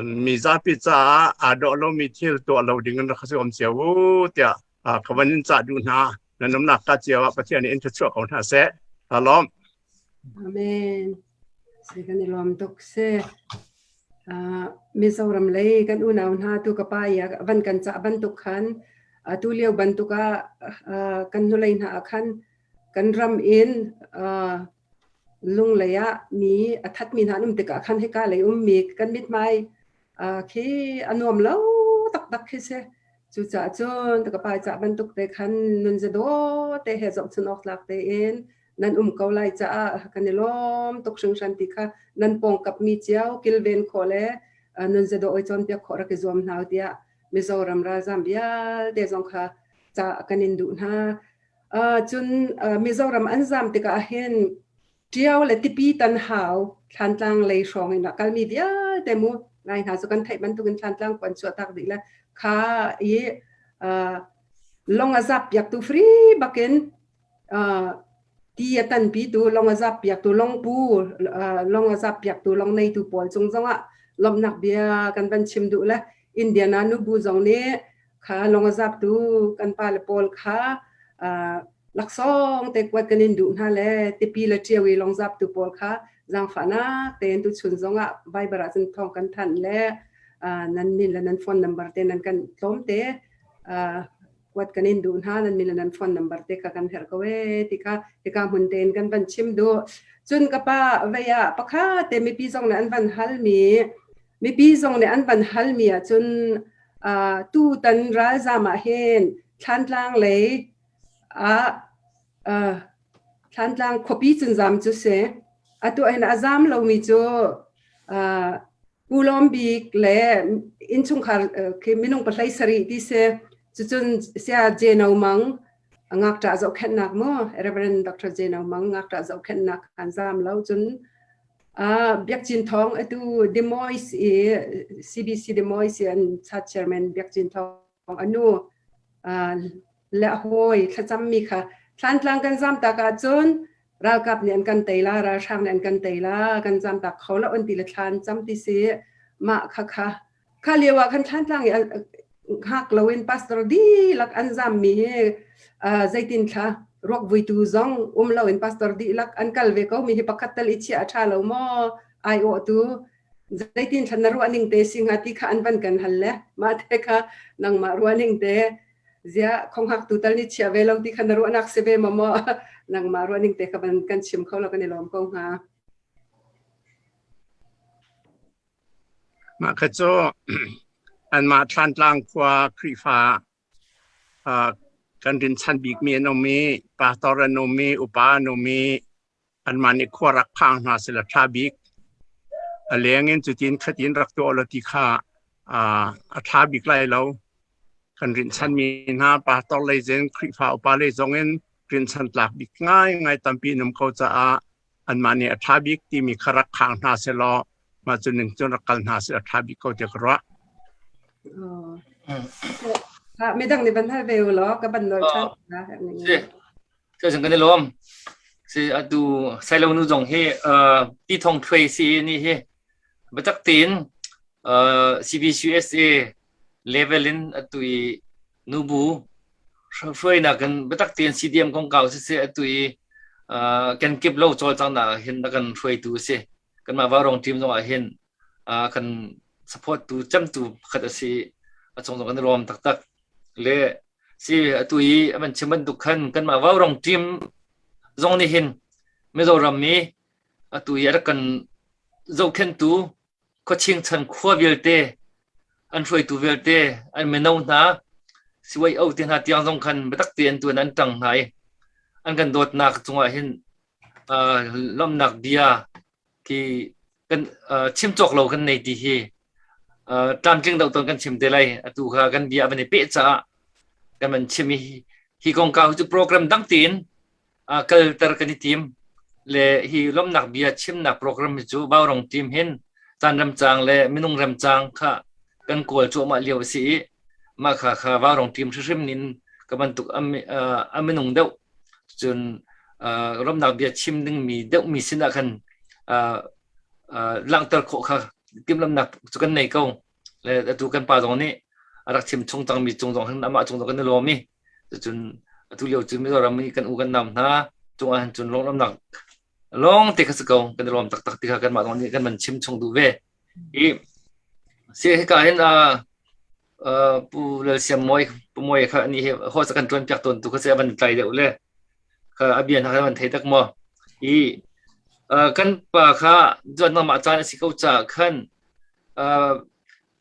Mi zapi caah aa dawh lomi thil tuah lo ding in rak zuam cio u tiah ka van in cah duh hna. Nan umnak ka cio ah Pathian nih in thluachuah ko hna seh. Aa lawm. Amen. Si kan i lawm tuk si. Mizoram lei kan unau hna tu ka pa i van kan cah bantuk khan atu lio bantuk ah kan hnulei hna ah khan kan ram in lunglei ah mi a thatmi hna an um tikah khan hika lei ummi kan mithmai khi a nuam lo taktak khi si. Cucaah cun ka pa cah bantuk te khan nun zadaw te he zohchun awk tlak tein nan um ko lai caah kan i lawm tuk hringhran ti kha nan pawngkap mi cio kilven khawh le nun zadaw oi cawnpiak khawh rak i zuam hna tiah Mizoram ralzam vialte zong kha ca kan in duh hna. Cun Mizoram an zam tikah hin Ṭio le Tipi tan hau Thlantlang lei hrawng in a kalmi vialte mu ngai hna cu kan theih bantukin Thlantlang puan chuahtak dih le kha i long a zap piaktu free bakin ti a tanpitu long a zap piaktu longpu long a zap piaktu long neitu pawl cung zongah lawmhnak bia kan van chim duh le Indiana nubu zong nih kha long a zaptu kan pa le pawl kha laksawng te kuat kan in duh hna le tipi le ṭio i long zaptu pawl kha zaangfahnak tein tuchun zongah Viber ah cun thawng kan thanh le nan min le nan phone number te nan kan tlawm te kuat kan in duh hna nan min le nan phone number te kha kan herh ko e ti kha hika hmun tein kan van chim duh. Cun ka pa vei ah pakhat te mipi zong nih an van hal mi mipi zong nih an van hal mi ahcun tu tan ralzam ah hin Thlantlang lei ah Thlantlang khuapi cun zam cu si. Atu hin a zam lomi cu Pu Lawm Bik le innchungkhar khi minung pahlei sarih ti si. Cucun Saya Jeno Mang ngakṭah zohkhenhnak mu Reverend Dr. Jeno Mang ngakṭah zohkhenhnak an zam lo cun Biak Cin Thawng atu Des Moines i CBC Des Moines i an church chairman Biak Cin Thawng anu le a hawi thlacammi kha Thlantlang kan zam tak ahcun ralkap nih an kan tei la, ralhrang nih an kan tei la, kan zam tak kho lo an ti le thlan cam ti si. Mah kha kha kha lio ah khan Thlantlang i hngak loin pastor dihlak an zam mi hi zeitin thla ruak vuitu zong um loin pastor dihlak an kal ve ko mi hi pakhat tal i chiah a ṭha lo maw ai awh tu zeitin thla na ruah ning te si hnga ti kha an van kan hal le mah te kha nangmah ruah ning te ziah khonghak tu tal ni chia ve lo ti kha na ruahnak si ve maw maw nangmah ruah ning te kha van kan chim kho lo kan i lawm ko hnga. Mah kha cu anmah Thlantlang khua Khrihfa. Kan rinchan bikmi an um i pastor an um i upa an um i anmah nih khua rak khang hna seh law ṭha bik. A leng in cutin khatin rak tuah law ti kha a ṭha bik lai lo. Kan rinhchanmi hna pastor lei zin Khrihfa upa lei zong in rinhchan tlak bik ngaingai tampi an um ko caah anmah nih a ṭha bik timi kha rak khang hna seh law mah cu ning cun rak kal hna seh a ṭha bik ko tiah ka ruah. Midang nih van hal ve u law ka ban nawl ṭhan. Si kan i lawm. Si atu Sailo nu zong hi ti thong thuai si ni hi biatak tein CBCUSA level in atu i nubu hruainak in biatak tein CDM kongkau siseh atu i kenkip lo cawlcanghnak ah hin a kan hruaitu a si. Kanmah Vaurawng team zong ah hin kan support tu cemtu pakhat a si. A cung zong kan i lawm taktak. Le si atu i a van chim bantuk khan kanmah Vaurawng team zong nih hin Mizoram i atu i a rak kan zohkhenhtu khuaching chan khua vialte an hruaitu vialte an mino hna siwai o te hna tiang zong khan biatak te an tuan an ṭang hna i an kan dawtnak cungah hin lawmhnak bia khi kan chim cawk lo kan nei ti hi tlamtling deuh ton kan chim te lai. Atu kha kan bia van i peh caah kan van chim i hi kongkau cu program dang tein kalter kan i tim le hi lawmhnak bia chimnak program hi cu Vaurawng team hin caan remcang le minung remcang kha kan kawl cuahmah lio a si i mah kha kha Vaurawng team hrimhrim nin ka bantuk a minung deuh cun lawmhnak bia chim dingmi deuhmi sinah khan langhter khawh kha timhlamhnak cu kan nei ko. Le atu kan pa zong nih a rak chim chung cangmi cung zong hin amah cung zong kan i lawm i cucun atu lio cu Mizoram i kan u kan nau hna cungah hin cun lawmnak lawng te kha si ko kan i lawm taktak ti kha kanmah zong nih kan van chim chung duh ve. I si hika hin Pu Lal Siam Mawi Pu Mawi kha ni hi ho sa kan tuan piak tawn tu kha se a van tlai deuh le kha a bia hna kha van thei tak maw i kan pa kha zuan mah caan a si ko ca khan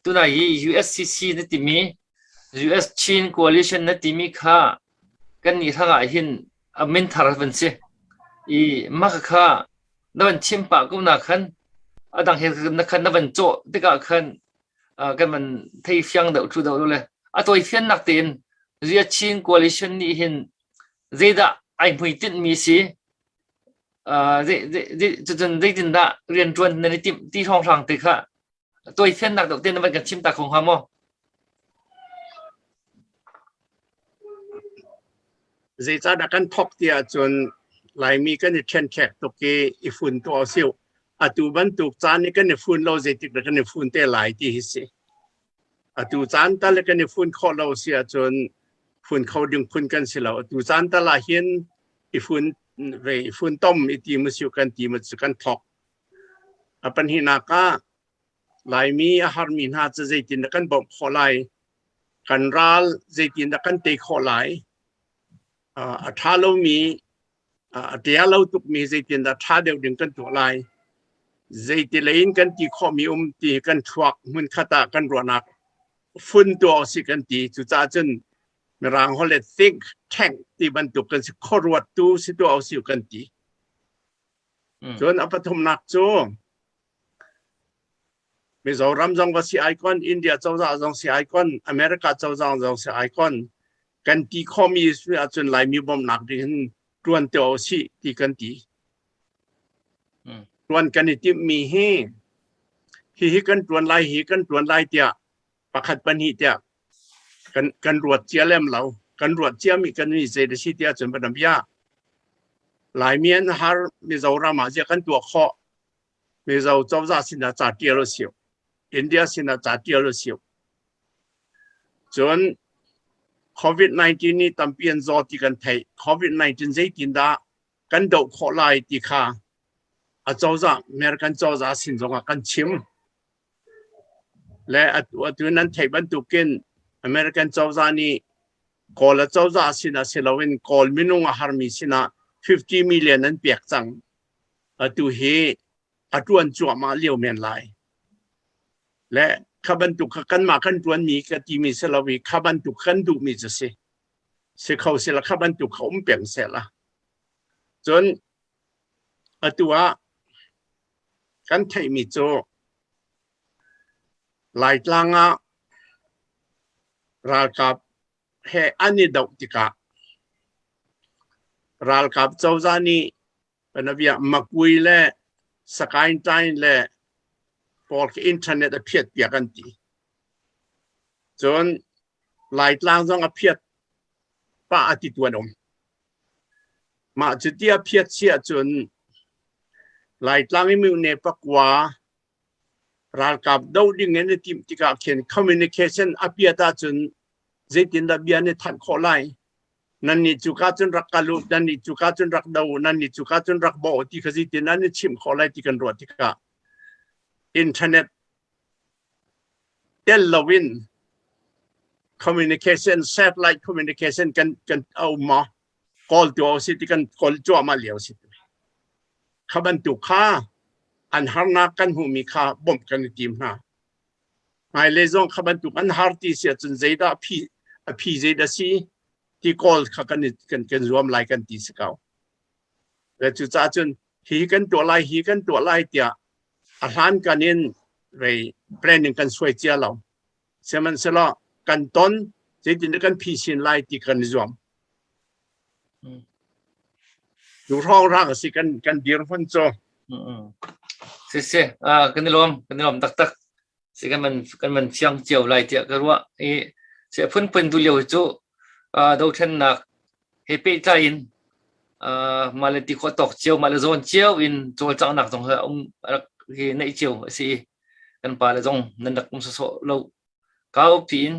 Tunai hi USCC na timi US Chin Coalition na timi kha kan nih hrangah hin a min thar van si. I mah kha na van chim pah ko na khan a dang he na khan na van cawh tikah khan kan van thei fiang deuh thlu deuh le a tawi fiannak tein US Chin Coalition nih hin zeidah ai hmuitinh mi si cucun zeitindah rianṭuan nan i timh ti hrawnghrang te kha tawifiannak deuh te na van kan chim ta kho hnga maw? Zeicahdah kan thawk ti ahcun Laimi kan i ṭhenṭhek tuk i i fun tuah usih. Atu bantuk caan i kan i fun lo zeitik dah kan i fun te lai ti hi si. Atu caan tal i kan i fun khawh lo si ahcun fun kho ding phun kan si lo. Atu caan tal ah hin i fun ve i fun tom i ti mu kan ti mu cu kan thawk. A pahnihnak ah Laimi a harmi hna cu zeitin dah kan bawmh khawh lai? Kan ral zeitin dah kan tei khawh lai? A ṭha lomi, a ṭia lo tukmi zeitin dah ṭha deuh ding kan tuah lai? Zeiti lei in kan ti khawhmi um ti kan thluak hmunkhat ah kan ruahnak fun tuah usih kan ti. Cucaah cun Mirang holh le think tank ti bantuk kan si khuaruattu si tuah usih kan ti. Cun a pathumnak cu Mizoram zong va si icon, India cozah zong si icon, America cozah zong si icon. Kan ti khawhmi ahcun Laimi bawmhnak ding hin ṭuan te usih ti kan ti. Ṭuan kan i timhmi hi hihi kan ṭuan lai, hi kan ṭuan lai tiah pakhat pahnih tiah kan kan ruat cia lem lo. Kan ruat ciami kan mi zei da si tiah cun banam bia. Laimi an har Mizoram ah zia kan tuah khawh. Mizo cozah sinah ca ṭial a si. India sinah ca ṭial a si. Cun COVID-19 nih tampi an zaw ti kan theih. COVID-19 zeitindah kan doh khawh lai ti kha a cozah American cozah sin zongah kan chim. Le atu nan theih bantukin American cozah nih Kawl cozah sinah si loin Kawl minung a harmi sinah 50 million an pek cang. Atu hi a ṭuan cuahmah lio men lai. Le kha bantuk kha kanmah kan ṭuanmi ka timi si lo i kha bantuk kan duhmi cu si. Si kho sila kha bantuk kha um peng sehla. Cun atu ah kan theihmi cu Laitlang ah ralkap he an i doh tikah ralkap cozah nih panabia Makui le Sakaing Tain le pawl khi internet a phiat piak an ti. Cun Laitlang zong a phiat pah a ti tu an um. Mah cuti a phiat si ahcun Laitlang i mine pakua ralkap doh ding in i timh tikah khin communication a piat ahcun zeitindah bia an i thanh khawh lai? Nannih cuka cun rak kal u, nannih cuka cun rak do u, nannih cuka cun rak bawh u ti kha zeitin an i chimh khawh lai ti kan ruah tikah internet tel loin communication satellite communication kan kan a um maw kawl tu si ti kan kawl cuahmah lio si kha bantuk kha an harnak kan hmuhmi kha bawmh kan i tim hna hmailei zong kha bantuk an har ti si ahcun zeidah phi a phi zeidah si ti kawl kha kan kan kan zuam lai kan ti si ko le cucaah cun hi kan tuah lai hi kan tuah lai tiah a hlan kan in rei planning kan suai cia lo sihmanhsehlaw kan ton zeitin kan phisin lai ti kan i zuam tu hrawng rang a si kan kan dirhmun cu Si si kan i lawm kan i lawm taktak si kan man kan man fiang cio lai tiah ka ruah i si phunphun tu lio cu dothlennak he pehtlai in mah le ti khawh tawk cio mah le zawn cio in cawlcanghnak zong hi um rak hi neih cio a si i kan pa le zong nan rak um sawsawh lo kau piin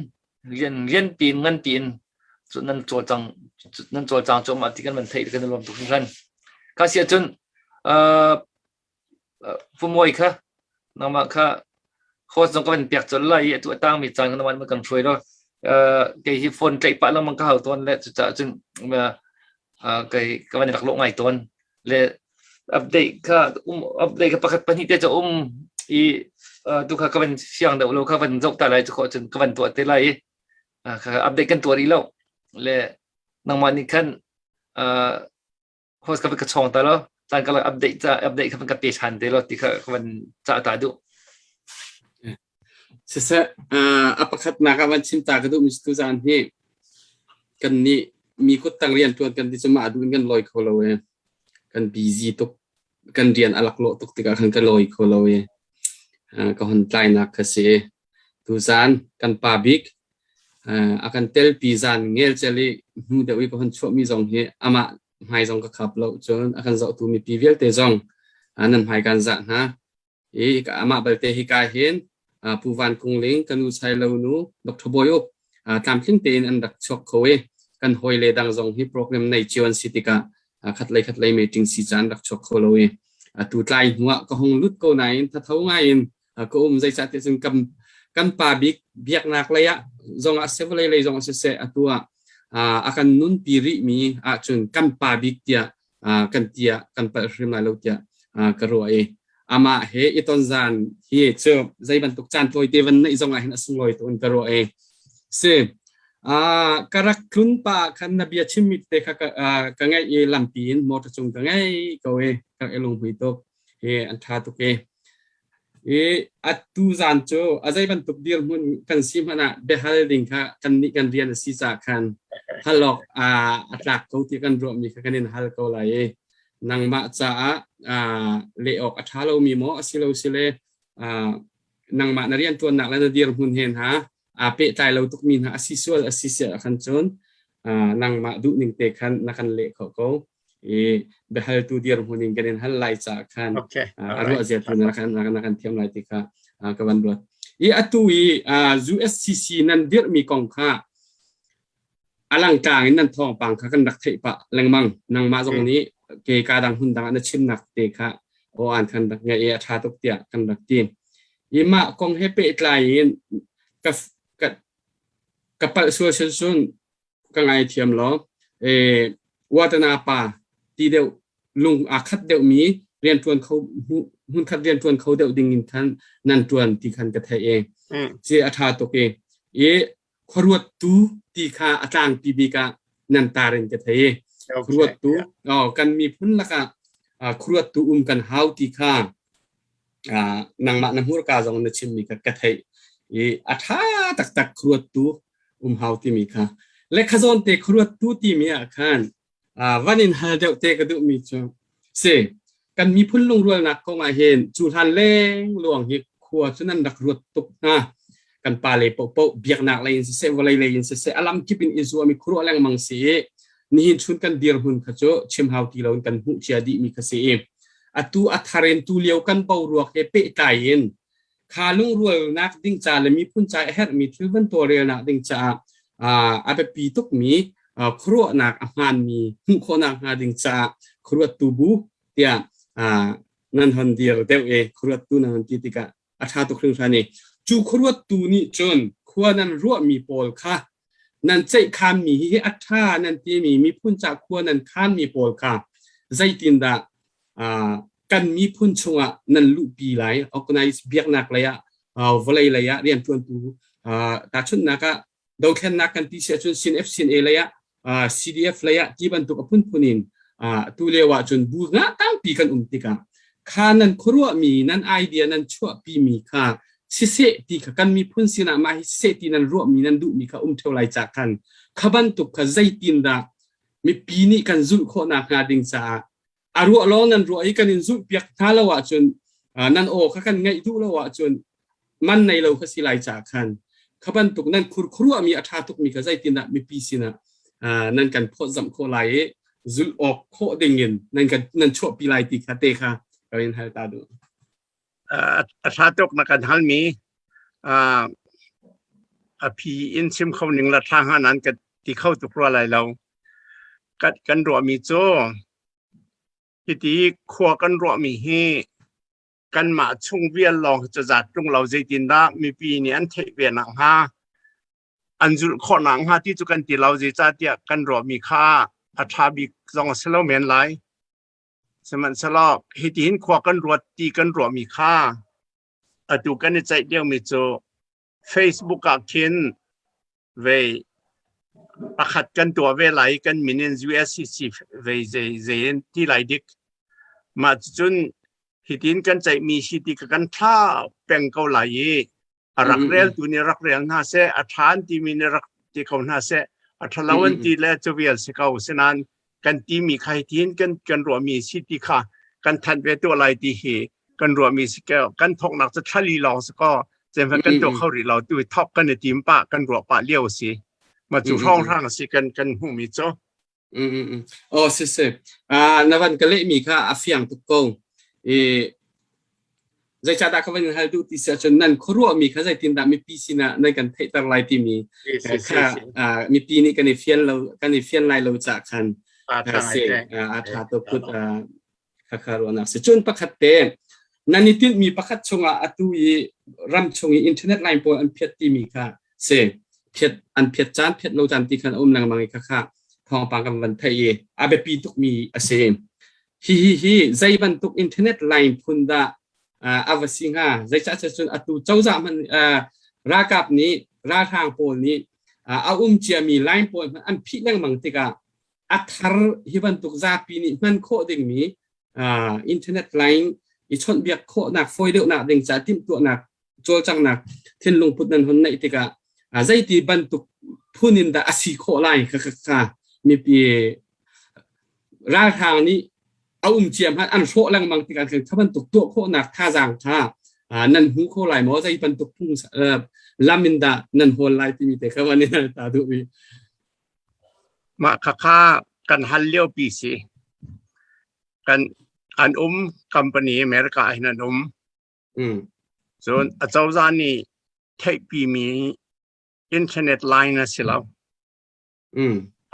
rian rian piin ngan piin nan cawlcang nan cawlcang cuahmah ti kan van theih kan i lawm tuk hringhran ka si ahcun Fumawi kha nangmah kha host zong ka van pek colh lai i atu a tangmi caan kha nangmah nih kan hruai law kei hi phone tlaih pah lengmang ka hau tawn le cucaah cun kei ka van i rak lawh ngai tawn le update kha um update kha pakhat pahnih te cu um i tu kha ka van fiang deuh lo kha van zoh ta lai cu khawh cun ka van tuah te lai i kha update kan tuah rih lo le nangmah nih khan host ka ka chawng ta lo caan ka update ca update kha ka pe than te lo ti kha ka van ca ta duh Siseh a pakhatnak ah van chim ta ka duh mi tu zan hi kan nih mi kut tang rian tuan kan ti cu mah duh in kan lawi kho lo e kan busy tuk kan rian a laklawh tuk tikah khan ka lawi kho lo e ka hon tlainak kha si Tuzaan kan pa bik a kan telpi zan ngelcel i hnu deuh i ka hon chuahmi zong hi amah hmai zong ka khap lo cun a kan zohtu mipi vialte zong nan hmai kan zah hna. I amah balte hika hin Pu Van Kung Ling, ka nu Sai Lo nu, Dr. Bawi Uk tlamtling tein an rak chuak kho i kan hawile dang zong hi program nei cio an si tikah khatlei khatlei meeting si caan rak chuak kho lo i atu tlai hnuah ka hung lut ko nain thatho ngai in ka um zeicahtiah cun kan kan pa bik biaknak lei ah zong ah seh vawlei lei zong ah siseh atu ah a kan nunpi rihmi ahcun kan pa bik tiah kan tiah kan palh hrim lai lo tiah ka ruah i amah he i ton zan hi cu zei bantuk caan tawite van neih zong ah hin a sunglawi tuk in ka ruah i si ka rak tlun pa khan na bia chimmi te kha ka ngaih i lampi in motor cung ka ngei ko i ka rak i lunghui tuk hi an ṭha tuk i I atu zan cu a zei bantuk dirhmun kan si hmanh ah biahal ding kha kannih kan rian a si caah khan hal awk a tlak ko ti kan ruahmi kha kan in hal ko lai i nangmah caah leh awk a ṭha lomi maw a si lo sile nangmah na rianṭuannak le na dirhmun he hna aa pehtlai lo tukmi hna a si sual a si siah khan cun nangmah duhning te khan na kan leh khawh ko. I biahaltu dirhmun in kan in hal lai caah khan a ruah zia tu na kan na kan thiam lai ti kha ka van ruat. I atu i USCC nan dirhmi kong kha alang tlang in nan thawngpang kha kan rak theih pah lengmang nangmah zong nih ke ka dang hun dang ah na chimnak te kha o an kan rak ngai i a tha tuk tiah kan rak ti. I mah kong he pehtlai in ka ka ka palh sual cun ka ngaithiam law Watana pa ti deuh lung aa khat deuhmi rianṭuan kho hmunkhat rianṭuan kho deuh ding in khan nan ṭuan ti khan ka theih i ci a ṭha tuk i i khuaruattu ti kha a tlangpi bik ah Nan tarin ka thei. Khuruattu kan miphun lakah khuruattu um kan hau ti kha nangmah na hmurka zong na chimmi kha ka theih i a ṭha taktak khuruattu um hau timi kha. Le kha zawn te khuruattu timi ah khan van in hal deuh te ka duhmi cu si kan miphun lungrualnak kong ah hin cu hlan leng luang hi khua cu nan rak ruat tuk hna. Kan pa le popo biaknak lei in siseh, vawlei lei in siseh, alam kip in i zuam i khuaruah lengmang si i nihin chun kan dirhmun kha cu chim hau ti loin kan hmuh cia dih mi kha si i atu a thar in tu lio kan boruak he pehtlai in kha lungrualnak ding ca le miphun ca a herhmi thil van tawlrelnak ding caah a biapi tukmi khuaruahnak a hmaanmi hmuh khawhnak hnga ding caah khuaruattu bu tiah nan hon dir deuh i khuaruattu nan hon ti tikah a ṭha tuk hringhran i cu khuaruattu nih cun khua nan ruahmi pawl kha nan ceihkhanmi hi a ṭha nan timi miphun ca khua nan khanmi pawl kha zeitindah kan miphun chungah nan luhpi lai? Organize biaknak lei ah, vawlei lei ah rianṭuantu, tahchunhnak ah dothlennak kan ti si ahcun CNF CNA lei ah, CDF lei ah ti bantuk a phunphun in tu lio ah cun bu nga tampi kan um tikah kha nan khuaruahmi, nan idea nan chuahpimi kha siseh ti kha kan miphun sinah mah hi siseh ti nan ruahmi, nan duhmi kha um theo lai ca khan kha bantuk kha zeitindah mipi nih kan zulh khawhnak hnga ding caah a ruah lawng nan ruah i kan in zulh piak hna lo ahcun, nan aw kha kan ngaih duh lo ahcun man nei lo kha si lai ca khan kha bantuk nan khur khuruahmi a ṭha tukmi kha zeitindah mipi sinah nan kan phawtzamh khawh lai i zulh awk khawh dingin nan kan nan chuahpi lai ti kha te kha ka in hal ta duh. A ṭha tuk na kan halmi. A phi in chim kho ning la ṭha hnga nan ka ti kho tuk rua lai lo. Kan ruahmi cu hiti khua kan ruahmi hi kanmah chung vial lawng hi cu zat ṭung lo, zeitindah mipi nih an theih ve nakhnga, an zulh khawh nakhnga ti cu kan ti lo, zeicahtiah kan ruahmi kha a ṭha bik zong a si lo men lai. Sihmanhsehlaw hitihin khua kan ruat ti kan ruahmi kha atu kan i ceih liomi cu Facebook ah khin vei pakhat kan tuah ve lai, kan min in USCC vei zei zei in ti lai dik. Mah cucun hitin kan ceihmi si ti ka kan thla peng ko lai i a rak reltu nih rak rel hna seh, a ṭha an timi nih rak ti ko hna seh, a ṭhalo an ti le cu vial si ko. Sinain kan timi kha hitin kan ruahmi si ti kha kan thanh ve tuah lai ti hi kan ruahmi si ko. Kan thawknak cu thlali lawng si ko cemfa kan tuah kho rih lo. Tu thawk kan i tim pah, kan ruah pah lio si. Ma cu hrawnghrang si kan hmuhmi cu. Oh, si si. Na van ka lehmi kha a fiang tuk ko. I zeicahdah ka van in hal duh ti si ahcun nan khuaruahmi kha zeitindah mipi sinah nan kan theihter lai timi kha mipi nih kan i fian lo, kan i fian lai lo cah khan si a ṭha tuk put khakha ruahnak si. Cun pakhat te nan i tinhmi pakhat chungah atu i ram chung i internet line pawl an phiat timi kha si, phiat an phiat caan phiat lo caan ti khan a um lengmang i khakha thawngpang kan van theih i a biapi tukmi a si. Hi hi hi zei bantuk internet line phun dah a va si hnga? Zeicah cun atu cozah hman ralkap nih, ralhrang pawl nih a um ciami line pawl hmanh an phih lengmang tikah a thar hi bantuk zapi nih hman khawh dingmi internet line i chawnhbiak khawhnak fawi deuhnak ding ca timhtuahnak, cawlcanghnak thinlung put nan hon neih tikah zeiti bantuk phun in dah a si khawh lai? Kha kha mipi ralhrang nih a um cia hmanh an hrawh lengmang tikah kha bantuk tuah khawhnak thazaang kha nan hmu kho lai maw? Zei bantuk phung lam in dah nan hawl lai timi te kha van in ta duh mi. Mah khakha kan hal liopi si. Kan an um company America ah hin an um. Cun acozah nih theihpimi internet line a si lo.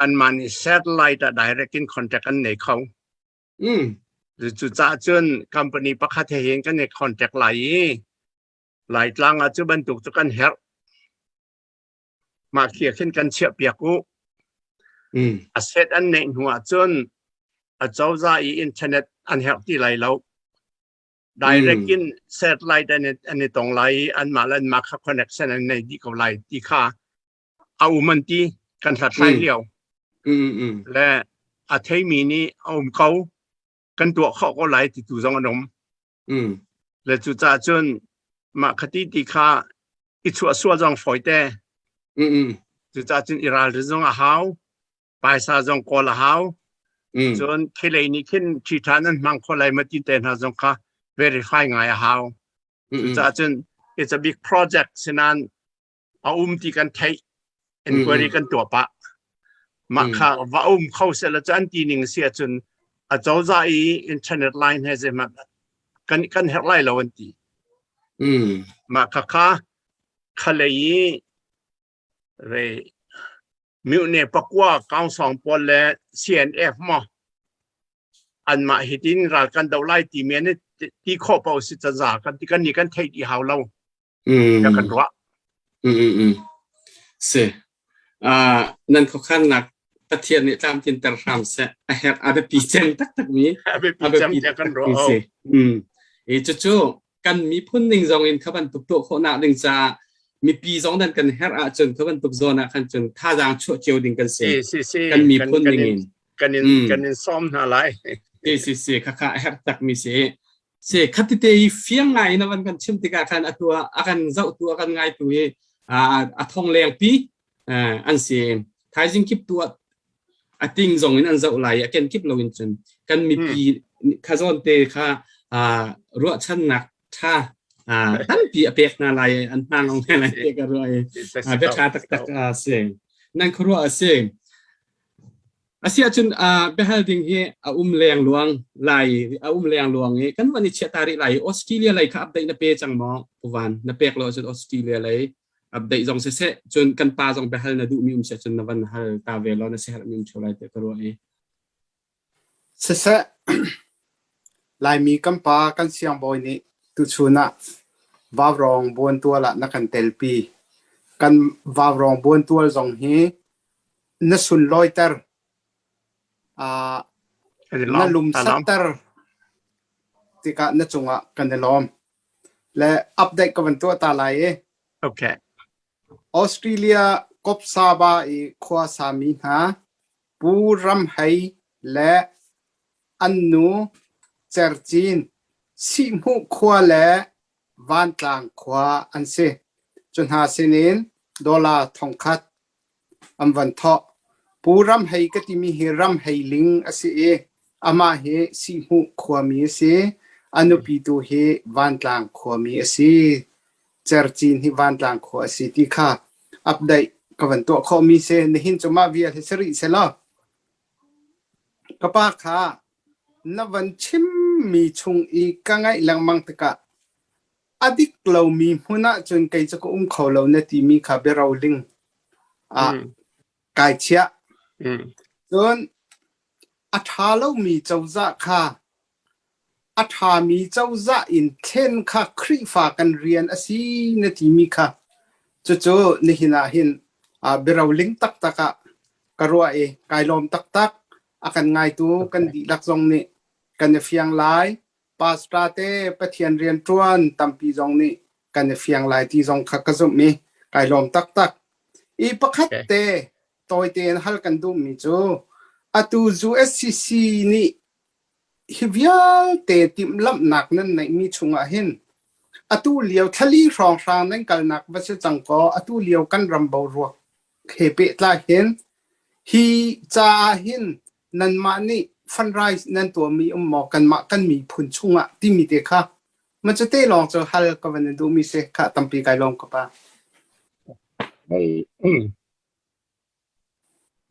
Anmah nih satellite ah direct in contact an nei kho. Cucaah cun company pakhat he hin kan i contact lai i Laitlang ah cu bantuk cu kan herh. Mah khi ah khin kan chiahpiak u. A set an neih hnu ahcun acozah i internet an herh ti lai lo. Direct in satellite an i tong lai i anmah le anmah kha connection an nei dih ko lai ti kha a um an ti, kan hlathlai lio. Le a theimi nih a um ko kan tuah khawh ko lai ti tu zong an um. Le cucaah cun mah khati ti kha i chuah sual zong fawi te. Cucaah cun i ralrin zong a hau. Paisa zong kawl a hau. Cun khilei nih khin ṭhi ṭhan an hmang kho lai ma ti te hna zong kha verify ngai a hau. Cucaah cun it's a big project sinan a um ti kan theih inquiry kan tuah pah mah kha va um kho seh la cu an ti ning si ahcun a cozah i internet line he zeihmanh kan kan herh lai lo an ti mah kha kha khalei i re myone pakua kaungsong pawl le CNF mo anmah hitin ral kan do lai ti men ti khawh paoh si caza kan ti kan ni kan theih dih hau lo Mm. kan ruah. Mm, mm, mm. Si. Uh, nan khuakhannak Pathian nih tlamtlinter hram seh. A herh a biapi cem taktak mi. A biapi cem tiah kan ruah. Si. Mm. E cucu kan miphun ning zong in kha bantuk tuah khawhnak ding caah mipi zong nan kan herh ahcun kha bantuk zawn ah khan cun thazaang chuah cio ding kan si. Si si. Kan miphun ning in. Kan in kan in sawm hna lai. Si si si khakha a herh tak mi si. Si khatite i fiang ngai in a van kan chim tikah khan atu ah a kan zohtu a kan ngaitu hi a thong lengpi an si. Thaizing kip tu ah a ting zong in an zoh lai i a kenkip lo in cun kan mipi kha zawn te kha ruahchannak ṭha tampi a pek hna lai an hna ngong hna lai te ka ruah i bia ṭha taktak a si. Nan khuaruah a si. Asiahcun biahal ding hi a um lengluang lai a um lengluang i kan van i chiah ta rih lai i Australia lei kha update na pe cang maw Pu Van? Na pek lo ahcun Australia lei update zong siseh cun kan pa zong biahal na duhmi um seh cun na van hal ta ve law na siaherhmi um ṭheo lai tiah ka ruah i. Siseh, Laimi kan pa kan siangbawi nih tuchun ah Vaurawng buantual ah na kan telpi. Kan Vaurawng buantual zong hi na sunlawiter, na lumsatter tikah na cungah kan i lawm. Le update ka van tuah ta lai i. Okay. Australia Kopsaba i khua sami hna Pu Ram Hei le an nu Cercin, Sihhmuh khua le Vantlang khua an si. Cu hna sinin dollar 1000 an van thawh. Pu Ram Hei ka timi hi Ram Hei Ling a si i amah hi Sihhmuh khuami a si. A nupi tu hi Vantlang khuami a si. Cercin hi Vantlang khua a si ti kha update ka van tuah khawhmi si. Nihin cu mah vial hi si rih selaw ka pa kha na van chimmi chung i ka ngaih lengmang tikah A dik lomi hmun ahcun kei cu ka um kho lo na timi kha biaroling ah kai chiah. Cun a ṭha lomi cozah kha a ṭhami cozah in thlen kha Khrihfa kan rian a si na timi kha cucu nihin ah hin biaroling taktak ah ka ruah i kai lawm taktak. A kan ngaitu kan dihlak zong nih kan i fiang lai. Pastor te Pathian rianṭuan tampi zong nih kan i fiang lai ti zong kha ka zumh i kai lawm taktak. I pakhat te tawi tein hal kan duhmi cu atu USCC nih hi vialte timhlamhnak nan neihmi chungah hin atu lio thlali hrawnghrang nan kalnak va si cang kaw atu lio kan ram boruak he pehtlai hin hi caah hin nanmah nih fundraise nan tuahmi um maw kanmah kan miphun chungah timi te kha ma cu te lawng cu hal ka van in duhmi si kha tampi kai lawm ka pa.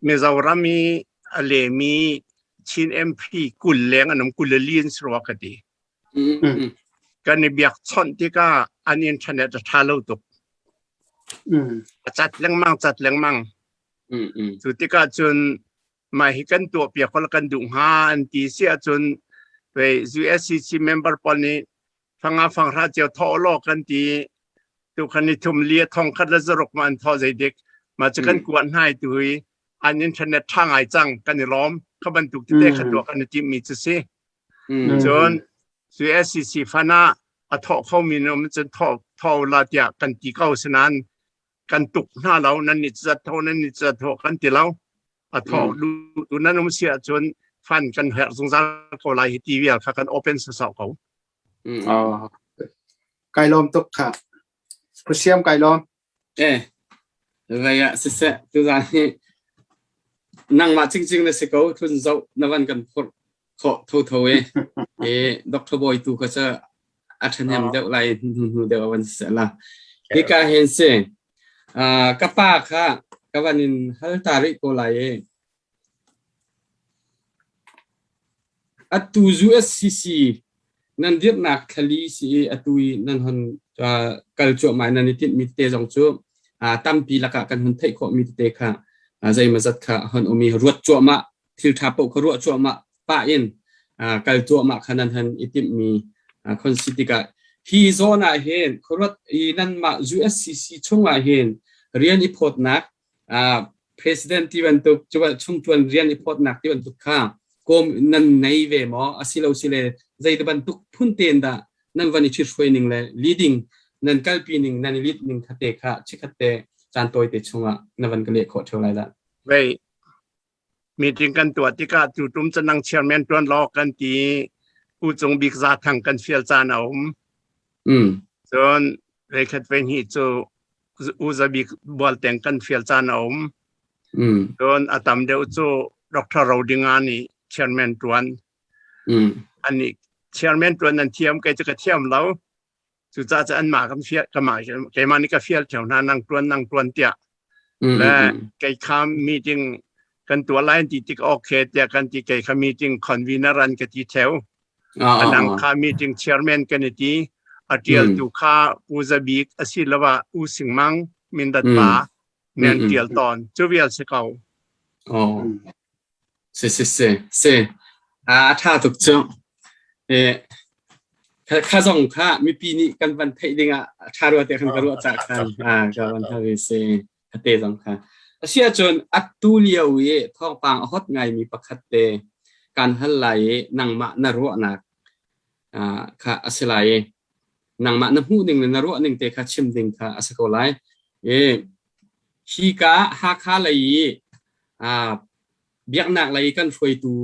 Mizoram i a lemi Chin MP 20 leng an um 24 in si rua ka ti. Kan i biakchawnh tikah an internet a ṭha lo tuk. A cat lengmang cat lengmang. Cu tikah cun mah hi kan tuah piak kol kan duh hnga an ti si ahcun USCC member pawl nih fanga fanghra cio thawh law kan ti tu khan ni thum li thong khat le zaruk ma an thaw zeidik ma cu kan kuat hna tu hi an internet tha ngai cang kan i lawm kha bantuk tete kha tuah kan i tim mi cu si cun USCC fana a thawh kho mi num cun thawh thaw la tiah kan ti ko sinan kan tuk hna lo nan ni zat tho nan ni zat tho kan ti lo. A thawk duh tu nan um si ahcun fund kan herh zungzal ko lai hi ti vial kha kan open sasau ko. Oh. Kai lawm tuk kha. Khusiam kai lawm. Eh, vai ah siseh tuzaan hi nangmah cingcing na si ko tlun zoh na van kan phurh khawh thotho e. E Dr. Bawi tu kha cu a ṭhahnem deuh lai hnu hnu deuh a van siseh la. Hika hin si ka pa kha ka van in hal ta rih ko lai e. Atu USCC nan dirhnak thlali si i atu i nan hon kal cuahmah i nan i tinhmi tete zong cu tampi lakah kan hun theih khawhmi tete kha zeimawzat kha hon um i ruat cuahmah thil ṭha paoh kha ruah cuahmah pah in kal cuahmah kha nan han i timhmi khon si tikah hi zawn ah hin khuaruat i nanmah USCC chungah hin rian i phawtnak President ti bantuk chungṭuan rian i phawtnak ti bantuk kha kawm nan nei ve maw? Asilo sile zei bantuk phun tein dah nan van i ṭhithruai ning le leading nan kalpi ning nan i lead ning kha te kha chikkhat te caan tawi te chungah na van ka leh khawh ṭheo lai dah. Vei meeting kan tuah tikah tu tum canang chairman ṭuan law kan ti U Cung Bik Za Thang kan fial caan a um. Cun veikhat vei hnih cu U Za Bik Bualteng kan fial caan a um. Cun a tam deuh cu Dr. Rodinga nih chairman ṭuan. Anih chairman ṭuan nan thiam kei cu ka thiam lo. Cucaah cu anmah kan fial kamah keimah nih ka fial theo hna nang ṭuan nang ṭuan tiah. Le kei kha meeting kan tuah lai ti tik okay tiah kan ti kei kha meeting convener an ka ti theo. Anang kha meeting chairman kan i ti. A ṭialtu kha Pu Za Bik asiloah U Sing Mang Mindat pa nih an ṭial tawn. Cu vial si ko. Oh. Si si si si. A ṭha tuk cu. Eh, kha zong kha mipi nih kan van theih ding ah ṭha rua te khan ka ruah cah khan ah ka van tha ve si te zong kha. Asi ahcun atu lio i thawngpang a hot ngaimi pakhat te kan hal lai i nangmah na ruahnak kha a si lai i nangmah na hmuh ning le na ruah ning te kha chim ding kha a si ko lai. I hi ka Hakha lei i biaknak lei kan hruaitu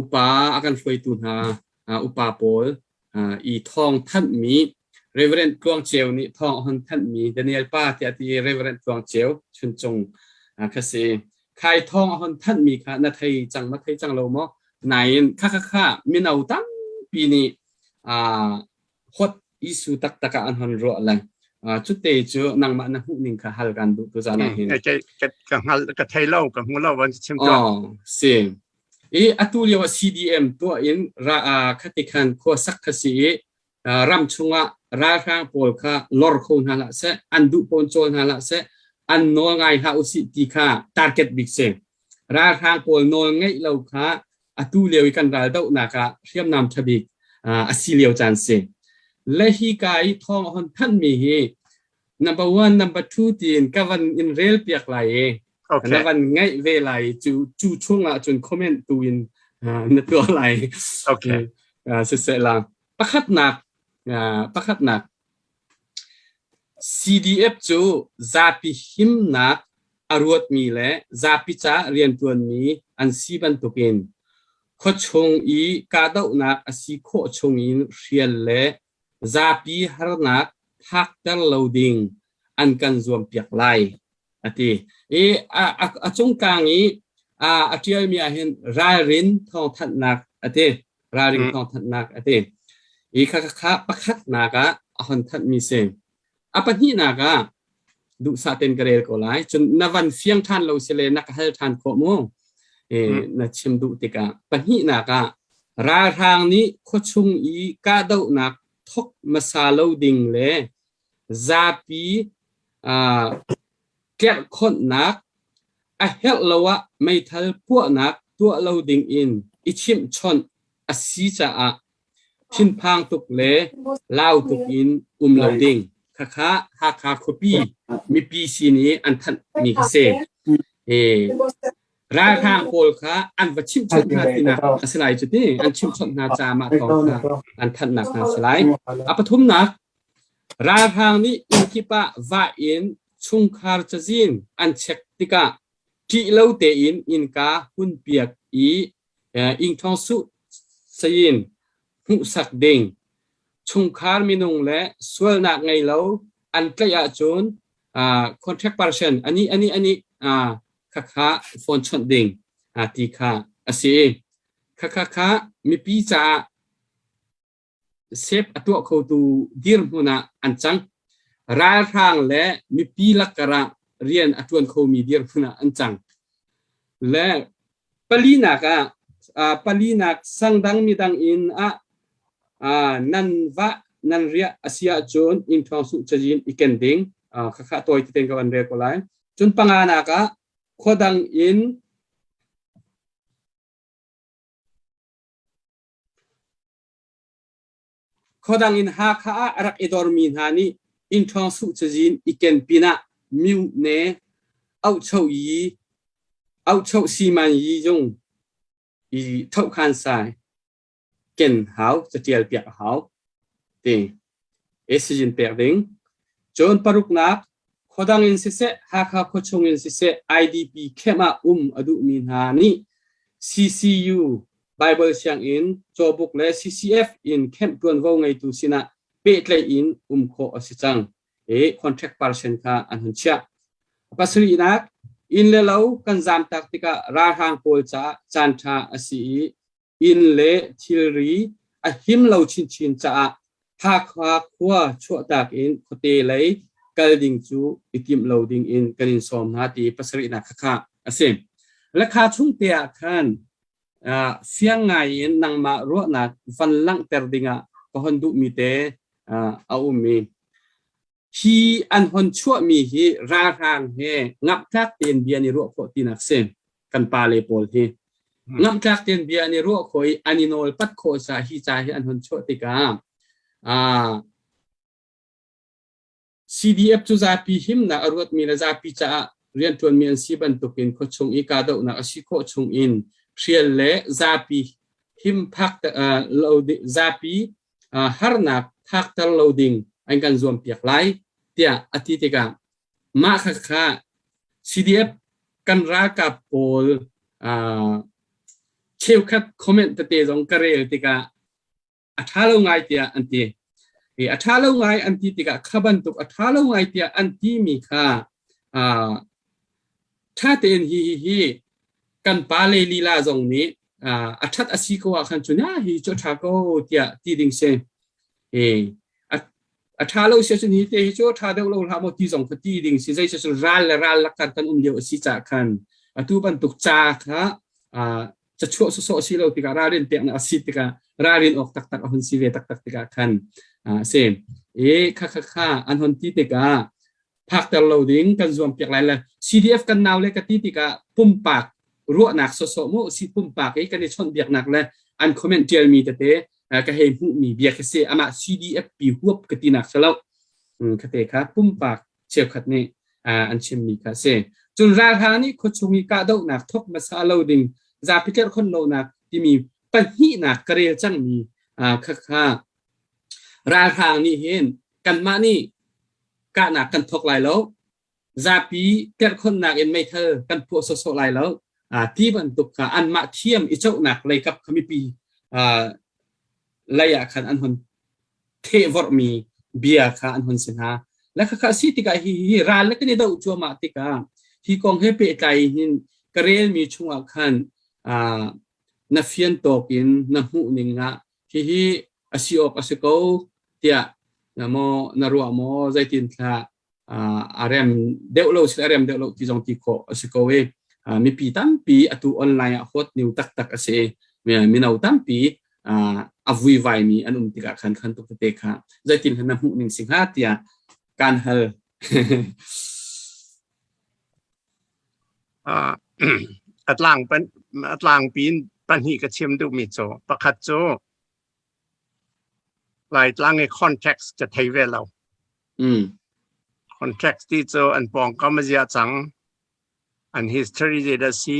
upa a kan hruaitu hna upa pawl i thawng thanhmi Reverend Tluang Ceu nih thawng a hon thanhmi Daniel pa tiah ti Reverend Tluang Ceu Chuncung kha si. Khai thawng a hon thanhmi kha na thei cang ma thei cang lo maw? Nain kha kha kha mino tampi nih hot issue taktak ah an hon ruah le cute cu nangmah na hmuh ning kha hal kan duh tu zan ah hin. Ka hngal ka thei lo ka hmu lo van chim tuah. Oh si. I atu lio ah CDM tuah in ra khati khan khua sak kha si i ram chungah ralhrang pawl kha lor kho hna hlah seh an duh pawn cawl hna hlah seh an nawl ngai hlah usih ti kha target bik si. Ralhrang pawl nawl ngeih lo kha atu lio i kan ral dohnak ah hriamnam ṭha bik a si lio caan si. Le hi ka i thawng a hon thanhmi hi number one, number two tiin ka van in rel piak lai i na van ngaih ve lai cu cu chung ah cun comment tu in na tuah lai. Okay. Siseh la. Pakhatnak pakhatnak CDF cu zapi himnak a ruatmi le zapi ca rianṭuanmi an si bantukin khuachung i kahdohnak a si khawh chungin hrial le zapi harnak phakter lo ding an kan zuampiak lai a ti. I a cungtlang i a ṭialmi ahhin ralrin thawngthanhnak a ti. Ralring thawngthanhnak a ti. I kha kha pakhatnak ah a hon thanhmi si. A pahnihnak ah duhsah tein ka rel ko lai. Cun na van fiang ṭhan lo si le na ka hal ṭhan khawh mu. E, na chim duh tikah. Pahnihnak ah ralhrang nih khuachung i kahdohnak thok hmasa lo ding le zapi tlerhkhonhnak, a herh lo ah meithal puahnak tuah lo ding in i chimhchonh a si caah thinphang tuk le lau tuk in um lo ding. Khakha Hakha khuapi mipi sin i an thanhmi kha si. Ralhrang pawl kha an va chimhchonh hna tinak a si lai cu ti. An chimhchonh hna caah mah thawng kha an thanhnak hna a si lai. A pathumnak, Ralhrang nih inn kip ah vah in chungkhar cazin an check tikah. Ṭih lo tein innka hunpiak i ingthawng suh sayin hmuhsak ding. Chungkhar minung le sualnak ngei lo an tlaih ahcun contract person ani ani ani khakha phone chawnh ding ti kha a si. Khakha kha mipi caah sep a tuah khotu dirhmun ah an cang. Ralhrang le mipi lakkar ah rian a ṭuan khomi dirhmun ah an cang. Le palinak ah palinak sangdang midang inn ah nan vah nan riah a si ahcun inn ṭhawng suh cazin i ken ding. Khakha tawi teten ka van rel ko lai. Cun panganak ah khuadang in Khuadang in Hakha ah a rak i dormi hna nih innṭhawng suh cazin i ken pinah myone auhchoh siman yi zung i thohkhan sai ken hau catial piak a hau ti sizin pek ding. Cun paruknak khuadang in siseh Hakha khuachung in siseh IDP camp ah um a duhmi hna nih CCU Baibal sianginn, cawbuk le CCF in camp ṭuanvo ngeitu sinah pehtlaih in um khawh a si cang i contract person kha an hun chiah. Pasarihnak, inn le lo kan zamtak tikah ralhrang pawl caah caanṭha a si i inn le thilri a him lo chinchin caah Hakha khua chuahtak in khuate lei kal ding cu i timh lo ding in kan in sawm hna ti pasarihnak khakha a si. Lekha chung te ah khan fiang ngai in nangmah ruahnak van langhter dingah ka hon duhmi te a um i hi an hon chuahmi hi ralhrang he ngamhtlak tein bia an i ruah khawh tinak si kan pale pawl hi ngamhtlak tein bia an i ruah khawh i an i nawl pat khawh ca hi ca hi an hon chuah tikah CDF cu zapi himnak a ruatmi le zapi caah rianṭuanmi an si bantukin khuachung i kahdohnak a si khawh chungin hrial le zapi him phak lo zapi harnak phakter lo ding an kan zuampiak lai tiah a ti tikah mah khakha CDF kan ralkap pawl cheukhat comment tete zong ka rel tikah a ṭha lo ngai tiah an ti. I a ṭha lo ngai an ti tikah kha bantuk a ṭha lo ngai tiah an timi kha ṭha tein hi hi hi kan pa le lila zong nih a ṭhat a si ko ah khan cun hi cu a ṭha ko tiah ti ding si. A ṭha lo si ahcun hi te hi cu a ṭha deuh lo hlah maw ti zong kha ti ding si. Zei cun ral le ral lakah kan um lio a si caah khan atu bantuk ca kha cachuah sawsawh si lo tikah ralrin peknak a si tikah ralrin awk taktak a hun si ve taktak tikah khan a si. I kha kha kha an hon ti tikah phakter lo ding kan zuam piak lai le CDF kan nau le ka ti tikah pumpak ruahnak sawsawh mu si pumpak i kan i chawnh biaknak le an comment tialmi tete ka hei hmuhmi bia khi si amah CDF pi huap ka tinak si lo khate kha pumpak cheukhat nih an chimmi kha a si. Cun ralhrang nih khuachung i kahdohnak thawk hmasa lo ding zapi tlerhkhon lonak timi pahnihnak ka rel cangmi khakha ralhrang nih hin kanmah nih kahnak kan thawk lai lo zapi tlerhkhonnak in meithal kan puah sawsawh lai lo ti bantuk kha anmah thiam i cohnak leikap kha mipi lei ah khan an hun thehvorhmi bia kha an hun si hna. Le khakha si tikah hi hi ral le kan i doh cuahmah tikah hi kong he pehtlai hin ka relmi chungah khan na fian tawk in na hmuh ning ah hihi a si awk a si ko tiah na maw na ruah maw zeitin thla a rem deuh lo sila rem deuh lo ti zong ti khawh a si ko i mipi tampi atu online ah hot new taktak a si mino tampi a vuivai mi an um tikah khan khan tuk tete kha zeitin na hmuh ning si hnga tiah kan hal. Atlang pan atlang pin pahnih ka chim duhmi cu pakhat cu Laitlang i context ka thei ve lo. Context ti cu an pawngkam a zia cang. An history zeidah si?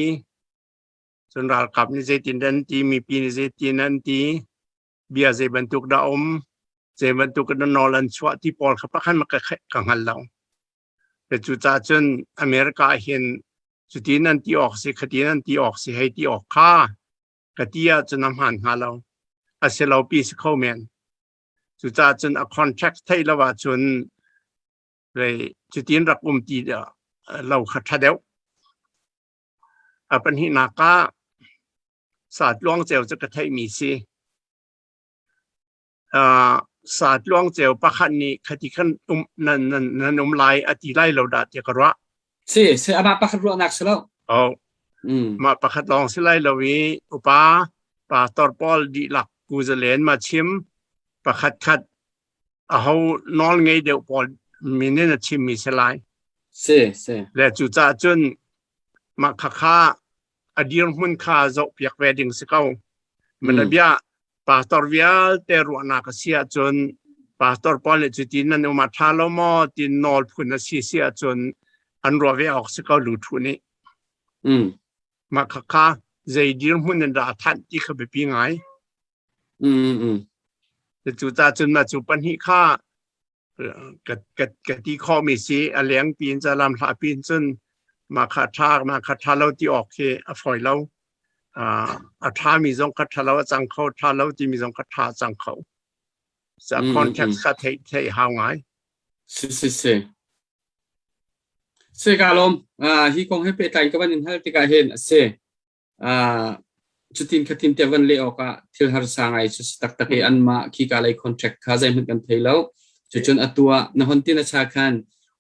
Cun ralkap nih zeitin dah an ti, mipi nih zeitin an ti, bia zei bantuk dah um, zei bantuk in nawl an chuah ti pawl kha pakhat ka, ka hngal lo. Cucaah cun America hin Cuti nan ti awk si, khati nan ti awk si, hei ti awk kha ka ti ahcun a hmaan hnga lo. A si lo pi si kho men. Cucaah cun a contract theih lo ahcun cutin rak um ti lo kha ṭha deuh. A pahnihnak ah sa tluang ceu cu ka theihmi si. Sa tluang ceu pakhat nih khati khan um nan nan nan um lai a ti lai lo dah tiah ka ruah. Si, si amah pakhat ruahnak si lo. Oh. Mah pakhat lawng si lai lo i upa pastor pawl dihlak kuzalen ma chim pakhat khat aho nawl ngei deuh pawl min in a chimmi si lai. Si, si. Le cucaah cun mah khakha a dirhmun kha zohpiak ve ding si ko. Mana bia pastor vialte ruahnak a si ahcun pastor pawl nih cuti nan um a ṭha lo maw ti nawl phun a si si ahcun an ruah ve awk si ko lu ṭhu nih. Mah khakha zei dirhmun in dah a thanh ti kha biapi ngai. Cucaah cun mah cu pahnih kha ka, ka, ka ti khawhmi si a leng piin ca lam hla piin cun mah kha ṭha mah kha ṭha lo ti awk khi a fawi lo. Uh, a ṭhami zong kha ṭha lo a cang kho, ṭha lo timi zong kha ṭha a cang kho. Sa context kha theih theih hau ngai. Si si si. Si ka lawm. Uh, hi kong he pehtlai ka van in hal tikah hin a si. Cutin khatin te van leh awkah thil harsa ngai cu si taktak i anmah khika lei contract kha zeihmanh kan thei lo. Cucun atu ah na hon tin a cha khan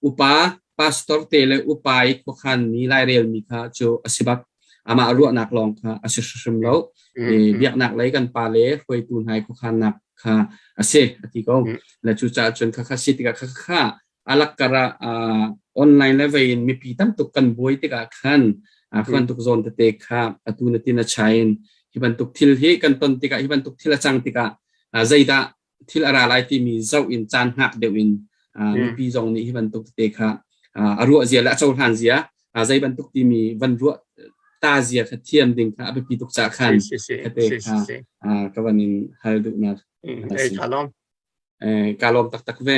upa pastor te le upa i khuakhan mi lairel mi kha cu a si bak. Amah ruahnak lawng kha a si hrimhrim lo. Biaknak lei kan pa le hruaitu hna i khuakhannak kha a si a ti ko. Le cucaah cun khakha si tikah khakha alak kar ah online le vei in mipi tamtuk kan buai tikah khan kha bantuk zawn tete kha atu na tin a chain hi bantuk thil hi kan ton tikah hi bantuk thil a cang tikah zeidah thil a ra lai timi zoh in caan hngak deuh in mipi zong nih hi bantuk tete kha a ruah zia le a cohlan zia zei bantuk timi van ruah ta zia kha thiam ding kha a biapi tuk ca khan tete kha ka van in hal duhnak Ei ka lawm ka lawm taktak ve.